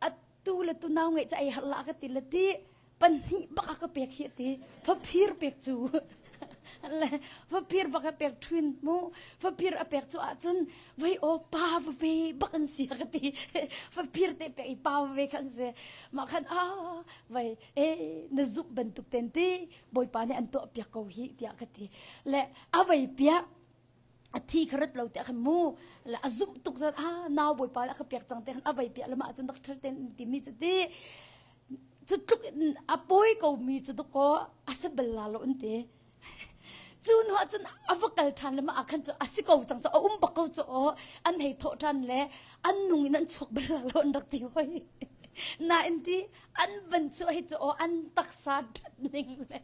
a tu le tu nau ngeih ca ei har la ka ti le ti pahnih bak a ka pek hi ti faphir pek cu le faphir bak a pek twin mu faphir a pek cu ahcun vai o pa va ve bak an si ka ti faphir te pek i pa va ve khan si mah khan a vai e na zuk bantuk ten ti Bawipa nih an tuah piak ko hi tiah ka ti le a vei piak a thi kha rat lo tiah khan mu le a zumh tuk zan ah nau Bawipa nih a ka pek cang te khan a vei piak le mah cun doctor ten ti mi cu ti cu tluk in a pawi ko mi cu dakaw a si bal la lo an ti cu hnu ah cun a va kal ṭhan le mah ah khan cu a si ko cang cu a um bak ko cu aw an hei thawh ṭhan le an nung in an chuak bal la lo an rak ti hoi. Nain ti an van chuah hi cu aw an taksa ṭhat ning le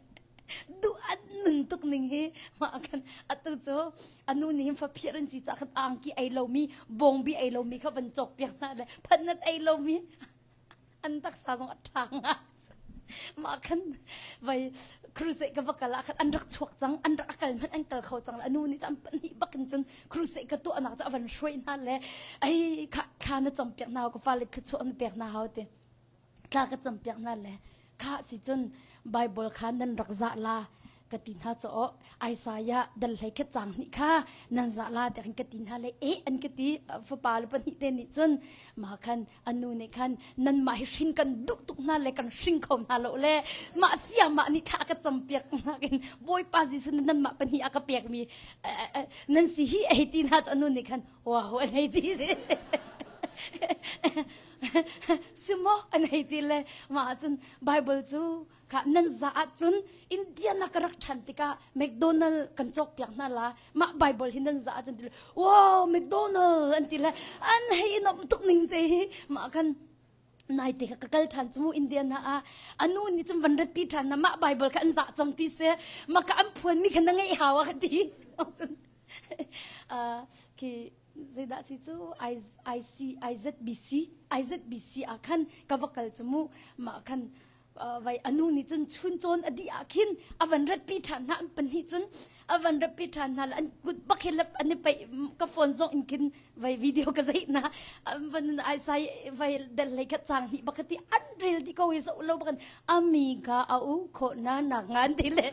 duh an nun tuk ning hi mah khan atu cu anu nih hin faphir an si caah khan angki ei lomi bawngbi ei lomi kha van cawk piak hna le phatnat ei lomi an taksa zong a ṭha ngai. Mah khan vai crusade ka va kal ah khan an rak chuak cang an rak kal hmanh an kal kho cang le anu nih cun pahnih bak in cun crusade ka tuahnak cu a van hruai hna le ai kha thla na cam piak hna ka fale thluachuah na pek hna hau ti thla ka cam piak hna le kha si cun Bible kha nan rak zah la ka ti hna cu aw Isaiah dal hlei khat cang hnih kha nan zah la tiah khan ka ti hna le eh an ka ti fapa le pahnih te nih cun mah khan anu nih khan nanmah hi hrin kan duh tuk hna le kan hring kho hna lo le mah sia mah nih thla ka cam piak nakin Bawipa Jesuh nih nanmah pahnih a ka pek mi nan si hi ei ti hna cu anu nih khan wow an hei ti sumo an hei ti le mah cun Bible cu Kha nan za ahcun Indiana ka rak ṭhan tikah McDonald kan cawkpiak hna la. Mah Bible hi nan za ahcun ti le wow McDonald an ti le an hei i nuamh tuk ning te hi mah khan nai te kha ka kal ṭhan cu mu Indiana ah anu nih cun van ratpi ṭhan na mah Bible kha an zah cang ti si mah ka an phuan mi kha na ngeih hau a ka ti. Khi zeidah si cu IC IZBC IZBC ah khan ka va kal cu mu mah khan vai anu nih cun chun cawn a dih ah khin a van ratpi ṭhan hna an pahnih cun a van ratpi ṭhan hna le an kut bak hin an i paih ka phone zong in khin vai video ka zeih na van ai sai vai del hlei khat chang hnih bak ti an rel di ko hi zo lo bakan ami ka a u kho na nak ngan ti le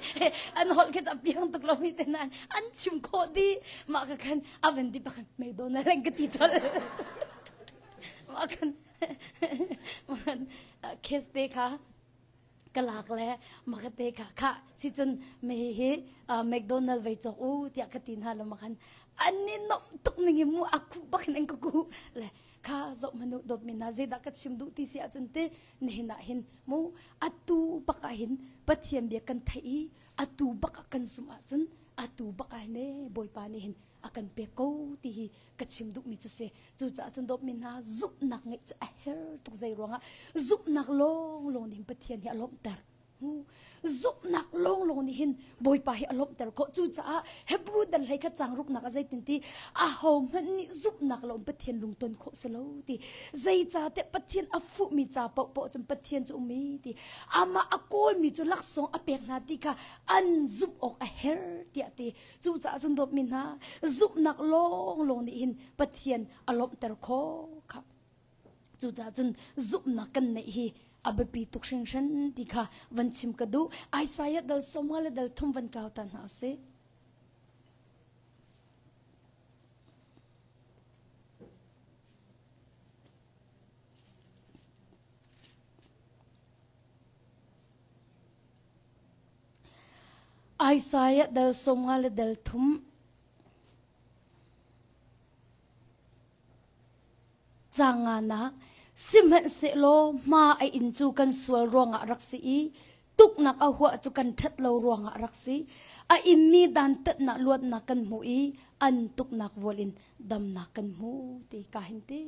an holh khi a piang tuk lo mi te nan an chim kho di ma ka khan a van di bakan McDonald an ka ti chol ma khan Case te kha ka lak le makate kha kha si cun me hi McDonald vei cawk u tiah ka ti hna lo makhan an ni nom tuk ning i mu aku bak in an ka ku le kha zoh manu dawt mi na zeidah ka chim duh ti si ahcun te nihin ah hin mu atu bak ah hin Pathian bia kan theih i atu bak ah kan zumh ahcun atu bak ah hin e Bawipa nih hin a kan pek ko ti hi ka chim duhmi cu si cucaah cun dawtmi hna zumhnak ngeih cu a her tuk zei ruangah zumhnak lawnglawng nih hin Pathian hi a lawmhter zumhnak lawnglawng nih hin Bawipa hi a lawmhter khawh cucaah Hebrew dal hlei kha cang ruknak ah zeitin ti aho hmanh nih zumhnak lo Pathian lungton khawh si lo ti zeicahtiah Pathian a fuhmi ca paohpaoh cun Pathian cu um i ti amah a kawlmi cu laksawng a pek hna ti kha an zumh awk a her tiah ti Cucaah cun dawtmi hna, zumhnak lawnglawng nih hin Pathian a lawmhter khawh kha. Cucaah cun zumhnak kan neih hi a biapi tuk hringhran ti kha van chim ka duh. Isaiah dal sawmnga le dal thum van kau ta hna usih. Isaiah dal 50 le dal thum caang nganak sihmanhsehlaw hma a inn cu kan sual ruangah rak si i tuknak a huah cu kan ṭhat lo ruangah rak si a immi dantatnak luatnak kan hmu i an tuknak vual in damnak kan hmu ti ka hin ti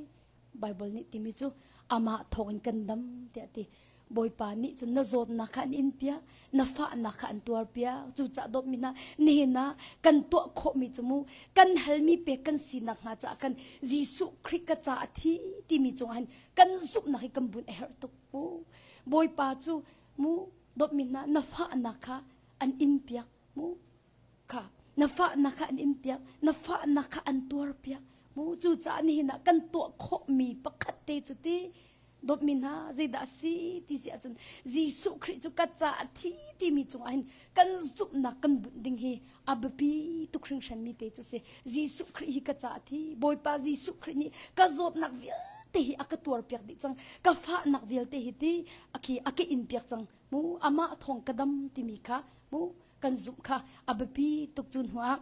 Bible nih timi cu amah thawngin kan dam tiah ti Bawipa nih cun na zawtnak kha an in piak na fahnak kha an tuar piak cucaah dawtmi hna nihin ah kan tuah khawhmi cu mu kan halmi pek kan sinak hnga caah kan Jesuh Khrih ka ca a thi timi cungah hin kan zumhnak hi kan bunh a herh tuk mu Bawipa cu mu dawtmi hna na fahnak kha an in piak mu kha na fahnak kha an in piak na fahnak kha an tuar piak mu cucaah nihin ah kan tuah khawhmi pakhat te cu ti dawtmi hna zeidah a si ti si ahcun Jesuh Khrih cu ka ca a thi timi cungah hin kan zumhnak kan bunh ding hi a biapi tuk hringhranmi te cu si Jesuh Khrih hi ka ca a thi Bawipa Jesuh Khrih nih ka zawtnak vialte hi a ka tuar piak dih cang ka fahnak vialte hi ti a khi a ka in piak cang mu amah thawng ka dam timi kha mu kan zumh kha a biapi tuk cu hnuah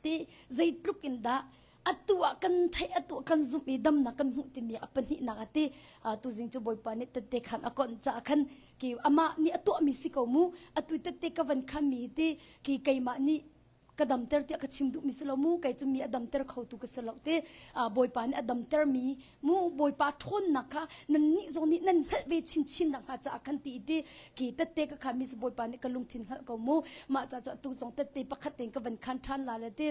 ti zeitluk in dah atu ah kan theih atu kan zumh i damnak kan hmuh timi a pahnihnak a ti tuzing cu bawipa nih tette khan a konh caah khan ki amah nih a tuahmi si ko mu atu tette ka van khan mi ti ki keimah nih. Ka damter tiah ka chim duhmi si lo mu, kei cu mi a damter khotu ka si lo ti. Bawipa nih a damter mi mu, Bawipa ṭhawnnak kha nannih zong nih nan hngalh ve chinchin nakhnga caah khan ti i ti khi tette ka khan mi si Bawipa nih ka lungthin hngalh ko mu. Mah ca cu atu zong tette pakhat tein ka van khan ṭhan la le ti.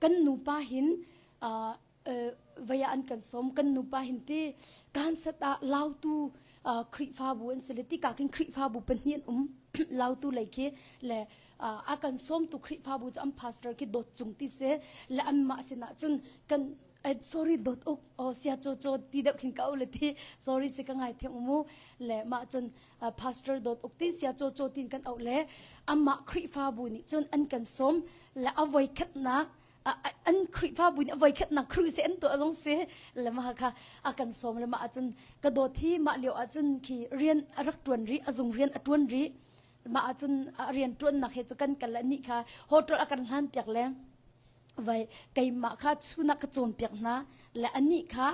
Kan nupa hin vei ah an kan sawm. Kan nupa hin ti kansat ah Lautu Khrihfabu an si le tika khin Khrihfabu pahnih an um. Lautu lei khi le a kan sawmtu Khrihfabu cu an pastor khi Dawt Cung ti si le anmah sinah cun kan sorry Dawt Uk oh sia cho cho ti deuh khin ka au le ti sorry si ka ngai thiam mu le mah cun pastor Dawt Uk ti sia cho cho tin kan auh le amah Khrihfabu nih cun an kan sawm le a voi khatnak an Khrihfabu nih a voikhatnak crusade an tuah zong si le mah kha a kan sawm le mah ahcun ka dawt hi mah lio ahcun khi rian a rak ṭuan rih, a zung rian a ṭuan rih. Mah ahcun a rian ṭuannak he cu kan kal le nih kha hotel a kan hlan piak le vai keimah kha chun ah ka cawnpiak hna le anih kha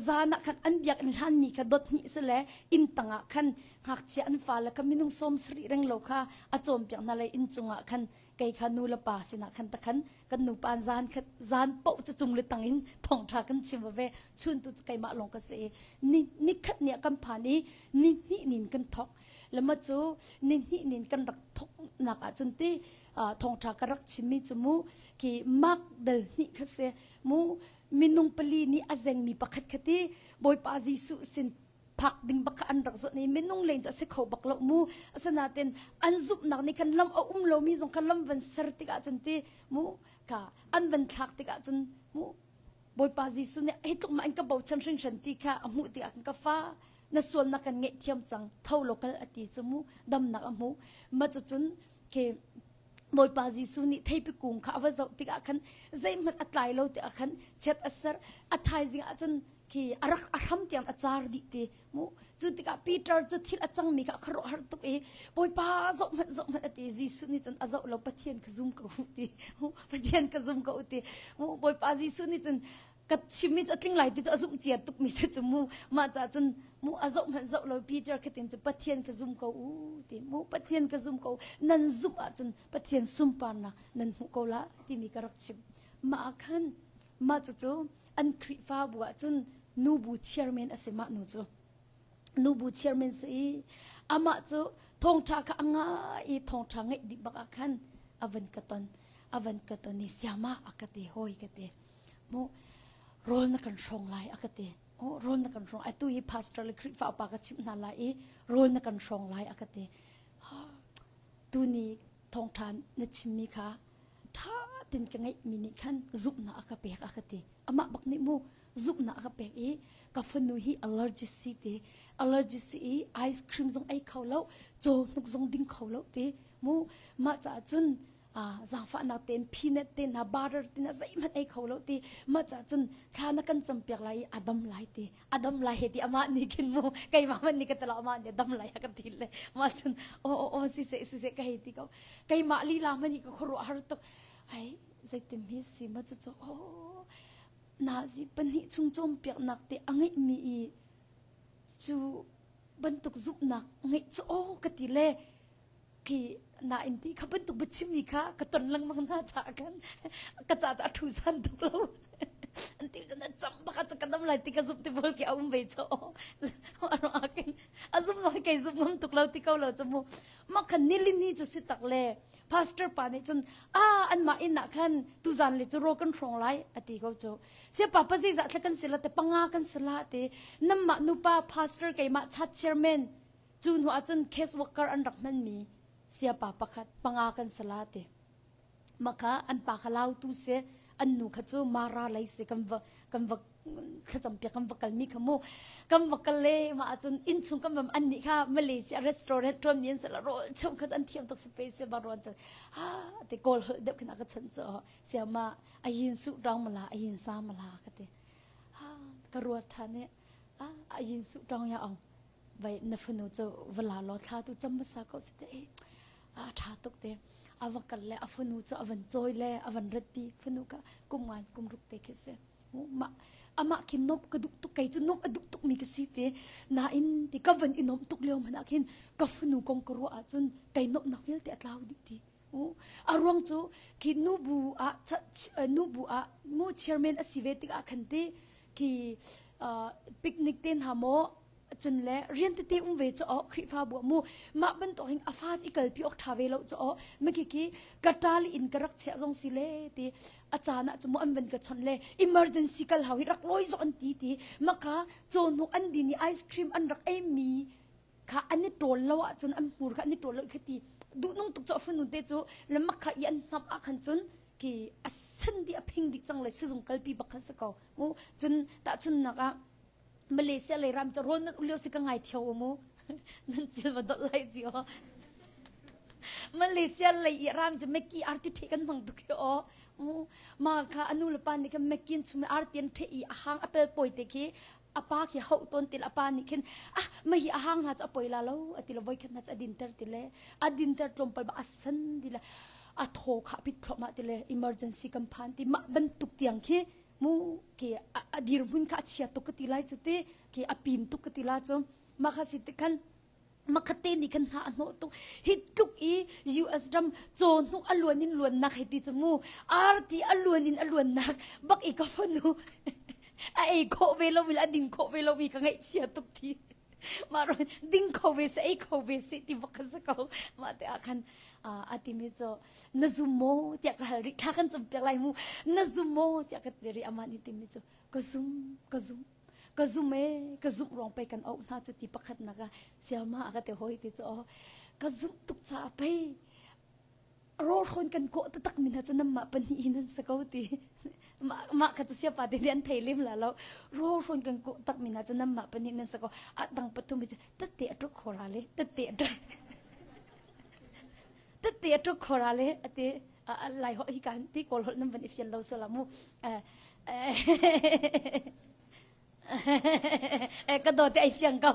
zan ah khan an biakinn hlanmi kha dot hnih si le inn tangah khan ngakchia an fale kha minung 70 reng lo kha a cawnpiak hna le inn cungah khan kei kha nu le pa sinah khan takhan kan nupa zan khat zan poh cu cung le tang in thawngtha kan chim ve. Chun tu cu keimah lawng ka si i ni ni khat ni ah kan phan i ni hnih nin kan thok le ma cu ni hnih nin kan rak thok nak ah cun ti thawngtha ka rak chimmi cu mu ki mak dal hnih kha si mu. Minung pali nih a zengmi pakhat khati Bawipa Jesuh sin phak ding bak kha an rak zoh ni minung len cu a si kho bak lo mu. Asinain an zumhnak nih khan lam a um lomi zong kha lam van ser tikah cun ti mu ka an van thlak tikah cun mu Bawipa Jesuh nih hi tluk ma an ka bochan hringhran ti kha a hmuh tikah kan ka fa na sualnak kan ngaihthiam cang, tho law kal a ti cu mu damnak a hmu. Ma cucun khi Bawipa Jesuh nih theipi kung kha a va zoh tikah khan zeihmanh a tlai lo tikah khan chiat a ser. A thaizing ah cun khi a rak a hram tiang a car dih ti mu. Cu tikah Peter cu thil a cangmi kha a khuaruahhar tuk i Bawipa zoh hmanh, zoh hmanh a ti. Jesuh nih cun a zoh lo, Pathian ka zum ko ti, Pathian ka zum ko ti mu. Bawipa Jesuh nih cun ka chimmi cu a tling lai ti cu a zumh cia tukmi si cu mu. Mah caah cun mu a zoh hmanh zoh lo Peter kha tim cu Pathian ka zum ko u ti mu, Pathian ka zum ko, nan zumh ahcun Pathian sunparnak nan hmuh ko la timi ka rak chim. Mah ah khan mah cucu an Khrihfabu ah cun nubu chairman a si. Mah nu cu nubu chairman si i amah cu thawngṭha kha a ngai i thawngṭha ngeih dih bak ah khan a van ka ton a van ka ton i siama a ka ti, hawi ka ti mu, rawl na kan hrawng lai a ka ti. Oh, rawl na kan hrawng atu hi pastor le Khrihfa upa ka chimh hna lai i rawl na kan hrawng lai a ka ti. Tuni thawngṭha na chimmi kha ṭha tin ka ngeihmi nih khan zumhnak a ka pek a ka ti. Amah bak nih mu zumhnak a ka pek i ka fanu hi allergy si ti, allergy si i ice cream zong ei kho lo, caw hnuk zong ding kho lo ti mu. Mah caah cun zaangfahnak tein peanut te hna, butter te hna zeihmanh ei kho lo ti. Mah caah cun thla na kan campiak lai i a dam lai ti, a dam lai he ti. Amah nih khin mu keimah hmanh nih ka ti lo, amah nih a dam lai a ka ti le mah cun aw aw aw siseh siseh ka hei ti ko. Keimah lila hmanh hi ka khuaruah har tuk ai zeitim hi si ma cu cu oh nazi pahnih chung cawnpiaknak te a ngeihmi i cu bantuk zumhnak ngeih cu aw ka ti le khi nain ti kha bantuk biachimmi kha ka ton lengmang hna caah khan ka ca cu a thu san tuk lo. An ti cun cam bak ah ka dam lai ti ka zumh ti bol ki a um ve cho kin a zum zong kei zum ngam tuk lo ti ko lo chu mu. Ma khan nilini cu si tak le pastor pa nih cun a an mah inn ah khan tuzan le cu ro kan hrawng lai a ti ko cu. Sia pa pa zeizah thla kan si la te panga kan si la te namah nupa pastor keimah chat chairman cu hnu ah cun case worker an rak hmanmi siapa pakhat panga kan si la ti. Maka an pa kha Lautu si, an nu kha cu Mara lei si. Kan va kan va thlacam piak kan va kal mi kha mu kan va kal le ma ahcun inn chung kan vam an nih kha Malaysia restaurant tuan mi an se la rawl chung kha an thiam tuk si pe si ba ruan cun ha te kawl holh deuh khin a ka chon chu siama ayin su rang mala ayin sa mala ka ti ha ka ruat than e a ayin su rang ya ong vai na fanu cu va la law thla tu cam hmasa ko si te a ṭha tuk te. A va kal le a fanu cu a van cawi le a van ratpi. Fanu ka kum ngan kum ruk te khi si mah amah khi nomh ka duh tuk, kei cu nomh a duh tuk mi ka si te. Nain ti ka van i nomh tuk lio hmanh ah khin ka fanu kong ka ruah ahcun kei nomhnak vialte a tlau dih ti. A ruang cu khi nubu ah nubu ah mu chairman a si ve tikah khan ti khi picnic te hna maw cun le rian tete um ve cu aw Khrihfabu ah mu mah bantuk hin a fa i kalpi awk ṭha ve lo cu aw maki khi ka ṭali in ka rak chiah zong si le ti a caan ah cu mu an van ka chawnh le emergency kal hau hi rak lawi zawh an ti ti maka cawhnuk an din i ice cream an rak ei mi kha an i ṭawl lo ahcun an hmur kha an i ṭawl lo kha ti duhnung tuk cu a fanu te cu le makha i an hnamh ah khan cun ki a sen dih a phing dih cang le sizung kalpi bak kha si ko mu cun tahchunnak ah Malaysia lei ram cu rawl nan ulio si ka ngai theo mu nan cil va dot lai ci o Malaysia lei i ram cu Maggi arti the kan hmang tuk hi o ma kha anu le pa nih khan Maggi chum arti an the i a hang a pel poi te khi a pa khi hauh tawn til a pa nih khin ah ma hi a hang hna cu a poi la lo ati lo voi khat hna cu a dinter ti le a dinter tlawmpal ba a san di le a thaw kha pit thlawmah ti le emergency kan phan ti mah bantuk tiang khi mu ke a dirhmun kha a chia tuk ka ti lai cu ti ke a pin tuk ka ti la cu mah kha si ti khan makhat te nih khan hna a hnawh tuk hi tluk i US ram caw hnuk a luan in luannak hei ti cu mu arti a luan in a luannak bak i ka fanu a ei khawh ve lo mi le a ding khawh ve lo mi ka ngaihchia tuk ti mah ron ding kho ve se ei kho ve se ti bak kha si ko mah te ah khan a timi cu na zum maw tiah ka hal rih thla kan cam piak lai mu na zum maw tiah ka ti rih amah nih timi cu ka zum ka zum ka zum e ka zumh ruang pei kan auh hna cu ti pakhat nak ah siama a ka ti hoi ti cu ka zumh tuk caah pei rawhrawn kan kawh taktak mi hna cu nanmah pahnih hin an si ko ti mah kha cu siapa te nih an thei lem la lo rawhrawn kan kawh tak mi hna cu nanmah pahnih nan si ko a dang pathum hi cu tette a tuk khora le tette a tuk tette a tuk khora le ati lai holh hi kan ti kawl holh nan van i fian lo so la mu ka dawt ai fiang ko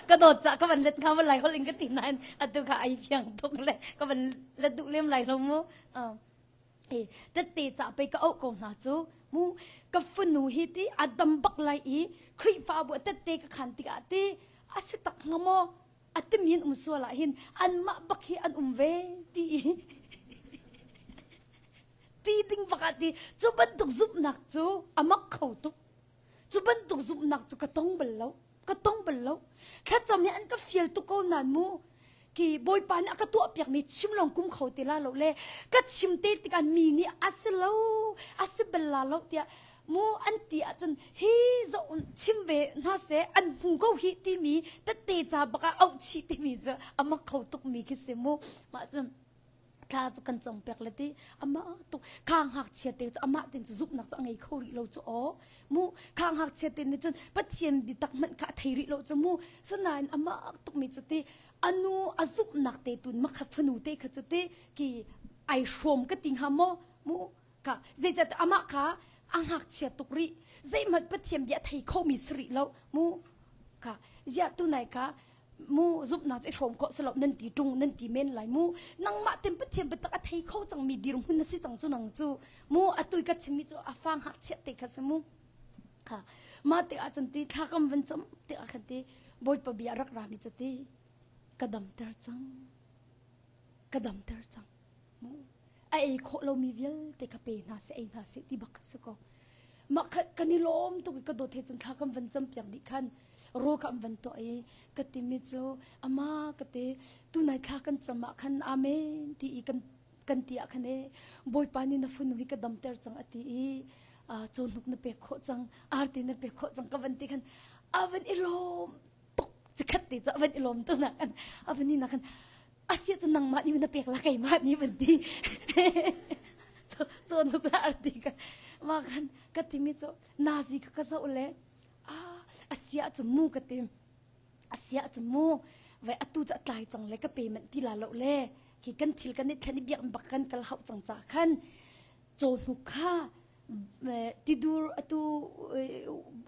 ka dawt ca ka van let nga ma lai holh in ka ti nain atu kha ai fiang tuk le ka van let duh lem lai lo mu e tette ca pe ka auh ko hna cu mu ka fanu hi ti a dam bak lai i Khrihfabu tette ka khan tikah ti a si tak hnga maw a timi an um sual ah hin anmah bak hi an um ve ti i ti ding bak ah ti cu bantuk zumhnak cu a mak kho tuk cu bantuk zumhnak cu ka tong bal lo ka tong bal lo thlacam hi an ka fial tuk ko nan mu ki bawipa nih a ka tuah piakmi chim lawng kum kho ti la lo le ka chim te tikah mi nih a si lo a si bal la lo tiah mu an ti ahcun hi zoh chim ve hna seh an hmu ko hi timi tette ca bak ah auh chih timi cu a mak kho tuk mi khi si mu mah cun thla cu kan cam pek le ti amah tuk kha ngakchia te cu amah tin cu zumhnak cu a ngei kho rih lo cu aw mu kha ngakchia te nih cun Pathian biatak hmanh kha a thei rih lo cu mu sanain amah tuk mi cu ti anu a zumhnak te tun makha fanu te kha cu ti ki ai hrawm ka ti hnga maw mu ka zeicah amah kha a ngakchia tuk rih zeihmanh Pathian bia thei kho mi si rih lo mu ka ziah tu nai ka mu zumhnak cu i hrawm khawh si lo nan ti ṭung nan ti men lai mu nangmah ten Pathian biatak a thei kho cangmi dirhmun na si cang cu nang cu mu atu i ka chimmi cu a fa ngakchiat te kha si mu kha mah te ah cun ti thla kam van cam te ah khan ti Bawipa bia rak rami cu ti ka damter cang ka damter cang mu a ei khawh lomi vialte kha pe hna seh ei hna seh ti bak kha si ko mah kha kan i lawm tuk i ka dawt he cun thla kan van cam piak dih khan ro ka an van tuah i ka timi cu ama ka te tunai thla kan cam ah khan amen ti i kan kan ti ah khan e bawipa nih na funu hi ka damter cang a ti i cawhnuk na pek khawh cang arti na pek khawh cang ka van ti khan a van i lawm tuk chikhat te cu a van i lawm tu nak kan a van i nak khan asia cu nangmah nih na pek la keimah nih van ti cawnuk la arti ka ma khan ka timi cu nazi ka ka zoh le ah asia cu mu ka ti asia cu mu vai atu cu tlai cang le ka pe man ti la lo le khi kan thil kan i thlen i biak bak kan kal hauh cang ca khan cawhnuk kha tidur atu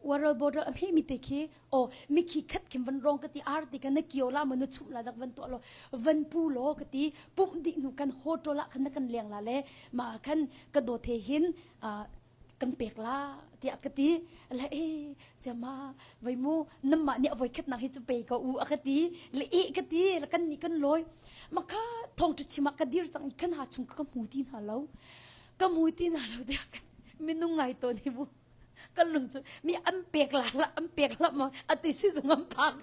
waral border a hme mi te khi o mikhi khat khin van rong ka ti ar ti kan na kio la ma na chum la dak van to lo van pu lo ka ti pum di nu kan hotel ah khan na kan leng la le ma khan ka do the hin. Kan pek la tiah ka ti. Le e siama voi mu namah nih a voi khatnak hi cu pe ko u a ka ti. Le e ka ti le kan nih kan lawi. Maka thawngṭha chim ah ka dir cang i kan ha chung ka hmu ti hna lo. Ka hmu ti hna lo tiah minung ngai tawn hi mu. Kan lung cu mi an pek la la an pek la ma atu sizung an phak.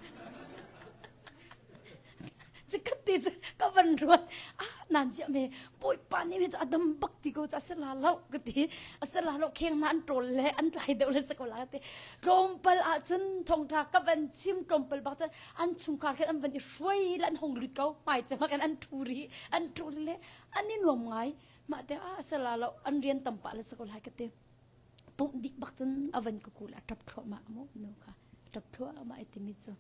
Cikhat te cu ka van ruat ah nan ziah me bawipa nih me cu a dam bak ti ko cu a si la lo ka ti a si la lo kheng na an ṭawl le an tlai deuh le si ko la ka ti tlawmpal ah cun thawngṭha ka van chim tlawmpal bak cun an chungkhar khin an van i hruai le an hong lut ko hmai cem ah khin an ṭhu rih an ṭhu le an i nuam ngai mah te ah a si la lo an rian tam pah le si ko lai ka ti pumh dih bak cun a van ka kul a ṭap thluahmah mu nu kha ṭap thluahmah i timi cu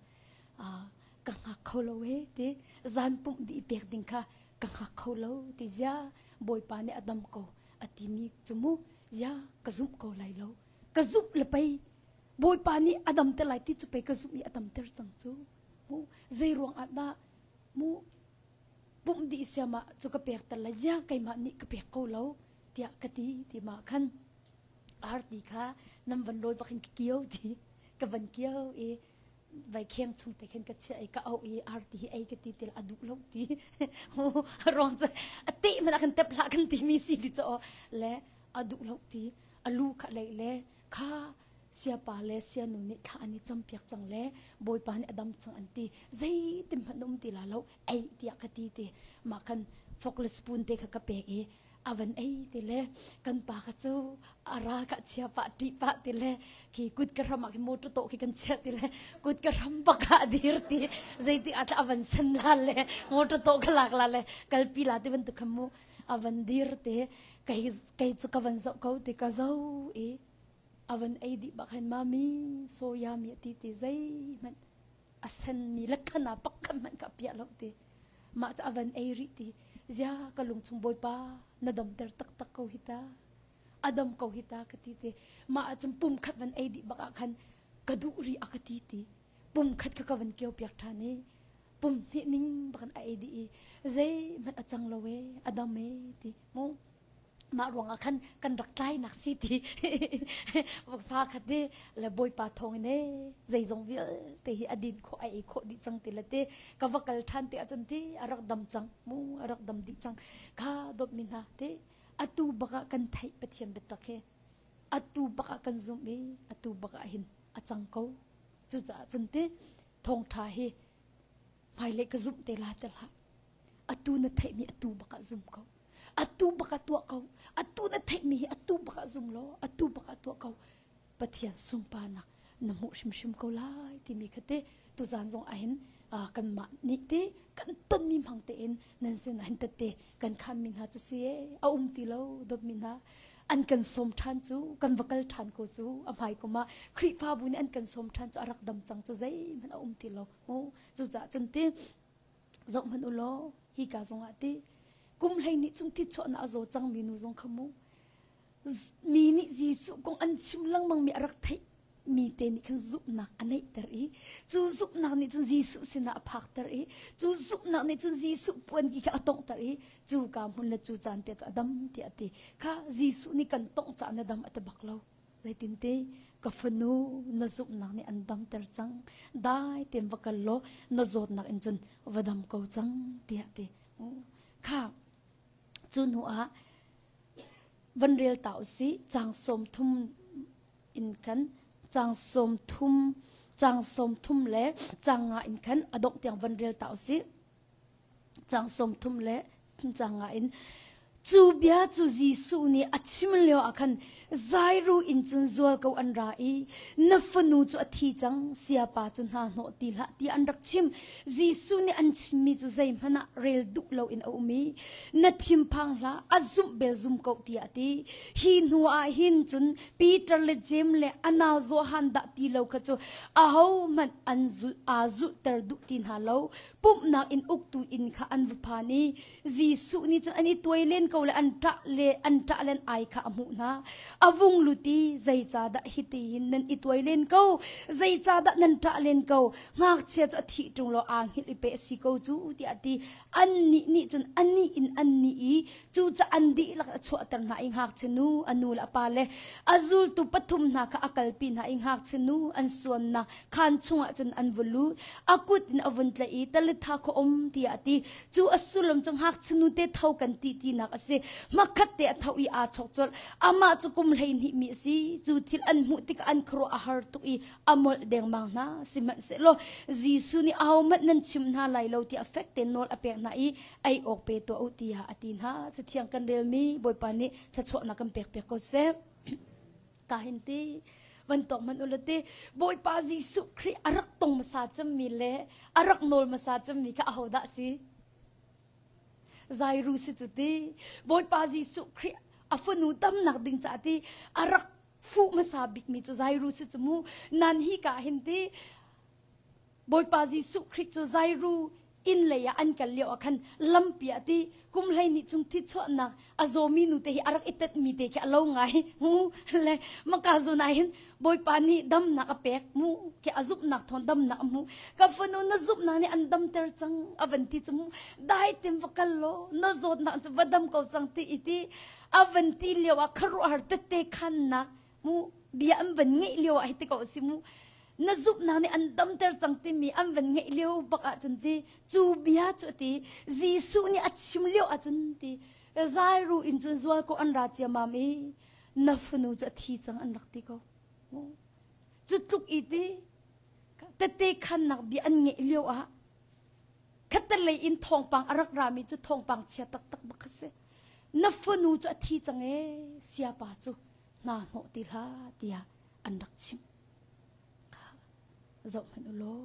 ka hngak kho lo he ti zan pumh dih pek ding kha ka hngak kho lo ti zia bawipa nih a dam ko a timi cu mu zia ka zumh ko lai lo ka zumh le pei bawipa nih a dam te lai ti cu pei ka zumh i a damter cang cu mu zei ruang ah dah mu pumh dih siam ah cu ka pek ter lai zia keimah nih ka pek ko lo tiah ka ti ti ma khan arti kha nam van lawi bak in ka kio ti ka van kio i vai kheng chung te khin ka chiah i ka auh i arti hi ei ka ti til a duh lo ti ruang cu a te man a kan tep hlah kan ti mi si ti cho le a duh lo ti a lu kha lei le kha siapa le sianu nih thla an i cam piak cang le bawipa nih a dam cang an ti zeitin hmanh um ti la lo ei tiah ka ti ti mah khan fork le spoon te kha ka pek i a van ei ti le kan pa kha cu a ra ka chia pah ṭih pah ti le khi kut ka ram ah khi motor tawh khi kan chia ti le kut ka ram bak ah a dir ti zeiti ah a van sen la le motor tawh ka lak la le kalpi la ti bantuk kha mu a van dir te kei kei cu ka van zoh ko ti ka zo i a van ei dih bak hin mami soya mi ti ti zeihmanh a senmi le khana pakhat hmanh ka piah lo ti mah cu a van ei rih ti zia ka lung chung bawipa na damter taktak ko hi ta a dam ko hi ta ka ti ti mah ahcun pum khat van ei dih bak ah khan ka duh rih a ka ti ti pum khat kha ka van kio piak ṭhan i pum hnih ning bakin a ei dih i zeihmanh a cang lo e a dam e ti mu mah ruangah khan kan rak tlainak si ti fa khat i le bawipa thawng in e zeizong vialte hi a din khawh a ei khawh dih cang ti le te ka va kal ṭhan te ahcun ti a rak dam cang mu a rak dam dih cang kha dawtmi hna te atu bak ah kan theih Pathian biatak hi atu bak ah kan zumh i atu bak ah hin a cang ko cucaah cun te thawngṭha hi hmailei ka zumh te la te hlah atu na theihmi atu bak ah zum ko atu bak ah tuah ko atu na theihmi hi atu bak ah zum law atu bak ah tuah ko Pathian sunparnak na hmuh hrimhrim ko lai timi kha te tuzan zong ahhin kanmah nih te kan tonmi hmang tein nan sin ahhin tette kan khammi hna cu si a um ti lo dawtmi hna an kan sawm ṭhan cu kan va kal ṭhan ko cu a hmai kum ah Khrihfabu nih an kan sawm ṭhan cu a rak dam cang cu zeihmanh a um ti lo mu cucaah cun ti zoh hmanh u law hika zongah ti kum 12 chung thi chuahnak a zaw cangmi nu zong kha mu mi nih Jesuh kong an chim lengmang mi a rak theih mi te nih khan zumhnak a neihter i cu zumhnak nih cun Jesuh sinah a phakter i cu zumhnak nih cun Jesuh puanki kha a tonghter i cu ka hmun le cu caan te cu a dam tiah a ti kha Jesuh nih kan tongh caah na dam a ti bak lo zeitinte ka fanu na zumhnak nih an damter cang dai tein va kal law na zawtnak in cun va dam ko cang tiah ti kha cu hnu ah van rel ta usih caang 30 in khan caang 30 caang 30 le caang nga in khan a dongh tiang van rel ta usih caang 30 le caang nga in cu bia cu Jesuh nih a chim lio ah khan Zairu inn cun zualko an ra i na fanu cu a thi cang siapa cu hna hnawh ti hlah tiah an rak chim Jesuh nih an chimmi cu zeihmanh ah rel duh loin a um i na thinphang hlah a zumh bel zum ko tiah a ti hi hnu ah hin cun Peter le Jeim le a nau Johan dah ti lo kha cu ahohmanh an zulh aa zulhter duh ti hna lo pumhnak in uktu inn kha an va phan i Jesuh nih cun an i tuai len ko. ko le an ṭah le an ṭah len ai kha a hmuh hna. A vung lut i zeicahdah hitihin nan i tuai len ko? Zeicahdah nan ṭah len ko? Ngakchia cu a thih ṭung law aa hngilh i peh a si ko cu tiah a ti. Annih nih cun anih in an nih i cucaah an dihlak a chuahter hna i ngakchia nu a nu le a pa le a zultu pathum hna kha a kalpi hna i ngakchia nu an suannak khaan chungah cun an va lut. A kut in a vun tlaih i talitha kha um tiah a ti. Cu a sullam cu ngakchia nu te tho kan ti tinak a si. Hmakhat te a tho i aa chawk colh. Amah cu kum 12 mi a si. Cu thil an hmuh tikah an khuaruah a har tuk i a molh dengmang hna. Sihmanhsehlaw Jesuh nih ahohmanh nan chim hna lai lo tiah fek tein nawl a pek hna i ei awk pe tuah u tiah a ti hna. Cathiang kan relmi Bawipa nih thluachuahnak kan pek piak ko seh. Ka hin ti van tawk hmanh u ti Bawipa Jesuh Khrih a rak tong hmasa cemmi le a rak nawl hmasa cemmi kha ahodah si? Zairu si cu ti Bawipa Jesuh Khrih a fanu damnak ding caah ti a rak fuh hmasa bikmi cu Zairu si cu mu nan hi ka hin ti Bawipa Jesuh Khrih cu Zairu inn lei ah an kal lio ah khan lampi ah ti kum 12 chung thi chuahnak a zawmi nu te hi a rak i tetmi te khi a lo ngai mu le maka zun ah hin Bawipa nih damnak a pek mu khi a zumhnak thawn damnak a hmu ka fanu na zumhnak nih an damter cang a van ti cu mu dai tim va kal law na zawtnak cu va dam ko cang ti i ti a van ti lio ah khuaruahhar tette khannak mu bia an van ngeih lio ah hi ti ko si mu na zumhnak nih an damter cang timi an van ngeih lio bak ahcun ti cu bia cu ti Jesuh nih a chim lio ahcun ti zairu in cun zual ko an ra ciamam i na fanu cu a thi cang an rak ti ko cu tluk i ti tette khannak bia an ngeih lio ah khattelei in thawngpang a rak rami cu thawngpang chia taktak bak kha si na fanu cu a thi cang e siapa cu hna hnawh ti hlah tiah an rak chimh kha zoh hmanh u law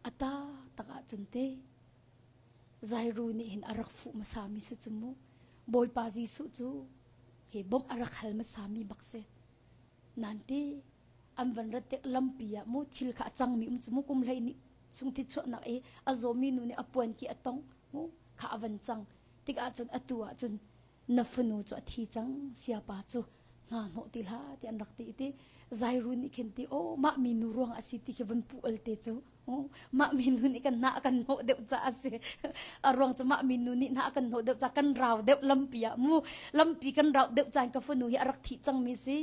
a ta tak ahcun te Zairu nih hin a rak fuh hmasa mi si cu mu Bawipa Jesuh cu hi bawmh a rak hal hmasa mi bak si nan ti an van rat tik lampi ah mu thil kha a cangmi um cu mu kum 12 chung thi chuahnak i a zawmi nu nih a puan ki a tong mu kha a van cang tik ahcun atu ahcun na fanu cu a thi cang siapa cu hna hnawh ti hlah ti an rak ti ti zairu nih khin ti oh mah mi nu ruang a si ti khi van pu al te cu mah mi nu nih kan hna a kan hnawh deuh ca a si a ruang cu mah mi nu nih hna a kan hnawh deuh ca kan rau deuh lampi ah mu lampi kan rau deuh caan ka fanu hi a rak thih cang mi si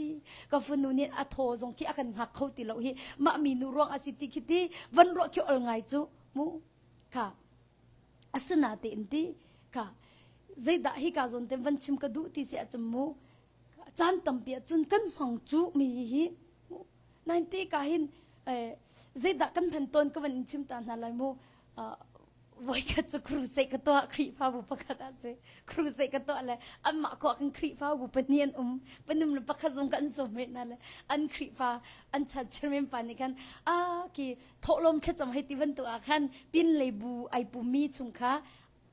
ka fanu nih a thaw zong khi a kan hngak kho ti lo hi mah mi nu ruang a si ti khi ti van ruah khi ol ngai cu mu kha asinatein ti kha zeidah hi ka zawn te van chim ka duh ti si ahcun mu caan tampi ahcun kan hmang cu mi hi nain ti ka hin zeidah kan hman tawn ka van in chim ta hna lai mu voikhat cu crusade ka tuah Khrihfabu pakhat ah si crusade ka tuah le anmah ko kan Khrihfabu pahnih an um panum le pakhat zong kan sawm ve hna le an Khrihfa an chan chairman pa nih khan a ki thawhlawm thlacam hei ti bantuk ah khan pin lei bu ai pummi chung kha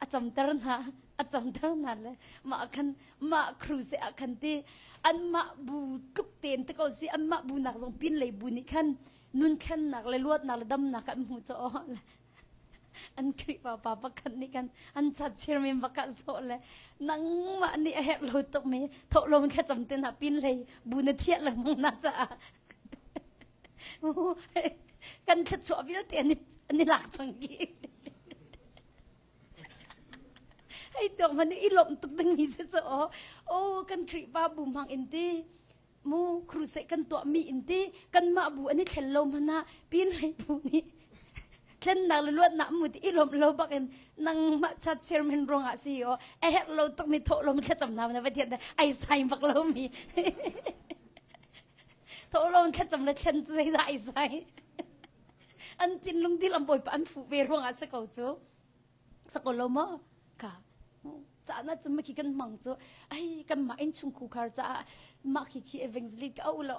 a camter hna a camter hna le mah khan mah crusade ah khan ti anmah bu tluk tein te ko si anmah bu nak zong pin lei bu nih khan nun thlennak le luatnak le damnak an hmu cho an Khrihfa pa pakhat nih kan an chat chirmi baka zawh le nangmah nih a herh lo tuk mi thawhlawm thlacam te na pin lei bu na thiah lengmang na caah kan thluachuah vialte an i lak cang ki hei tuak man i lawmh tuk ding mi si cu aw kan Khrihfa bu hmang in ti mu crusade kan tuah mi in ti kanmah bu an i thlen lo hmanh ah pin lei bu nih thlennak le luatnak mu ti i lawmh lo bak in nangmah chat chairman ruang ah si o a herh lo tuk mi thawh lo thlacam na na pathian ai sai bak lo mi Thawhlawm thlacam le thlen cu zeidah ai sai. An thinlung dilam bawipa an fuh ve ruangah si ko cu. Sako lo maw? Ka caan ah cun khi kan hmang cu ai kan mah in chung khar caah mah khi khi evangelist ka au lo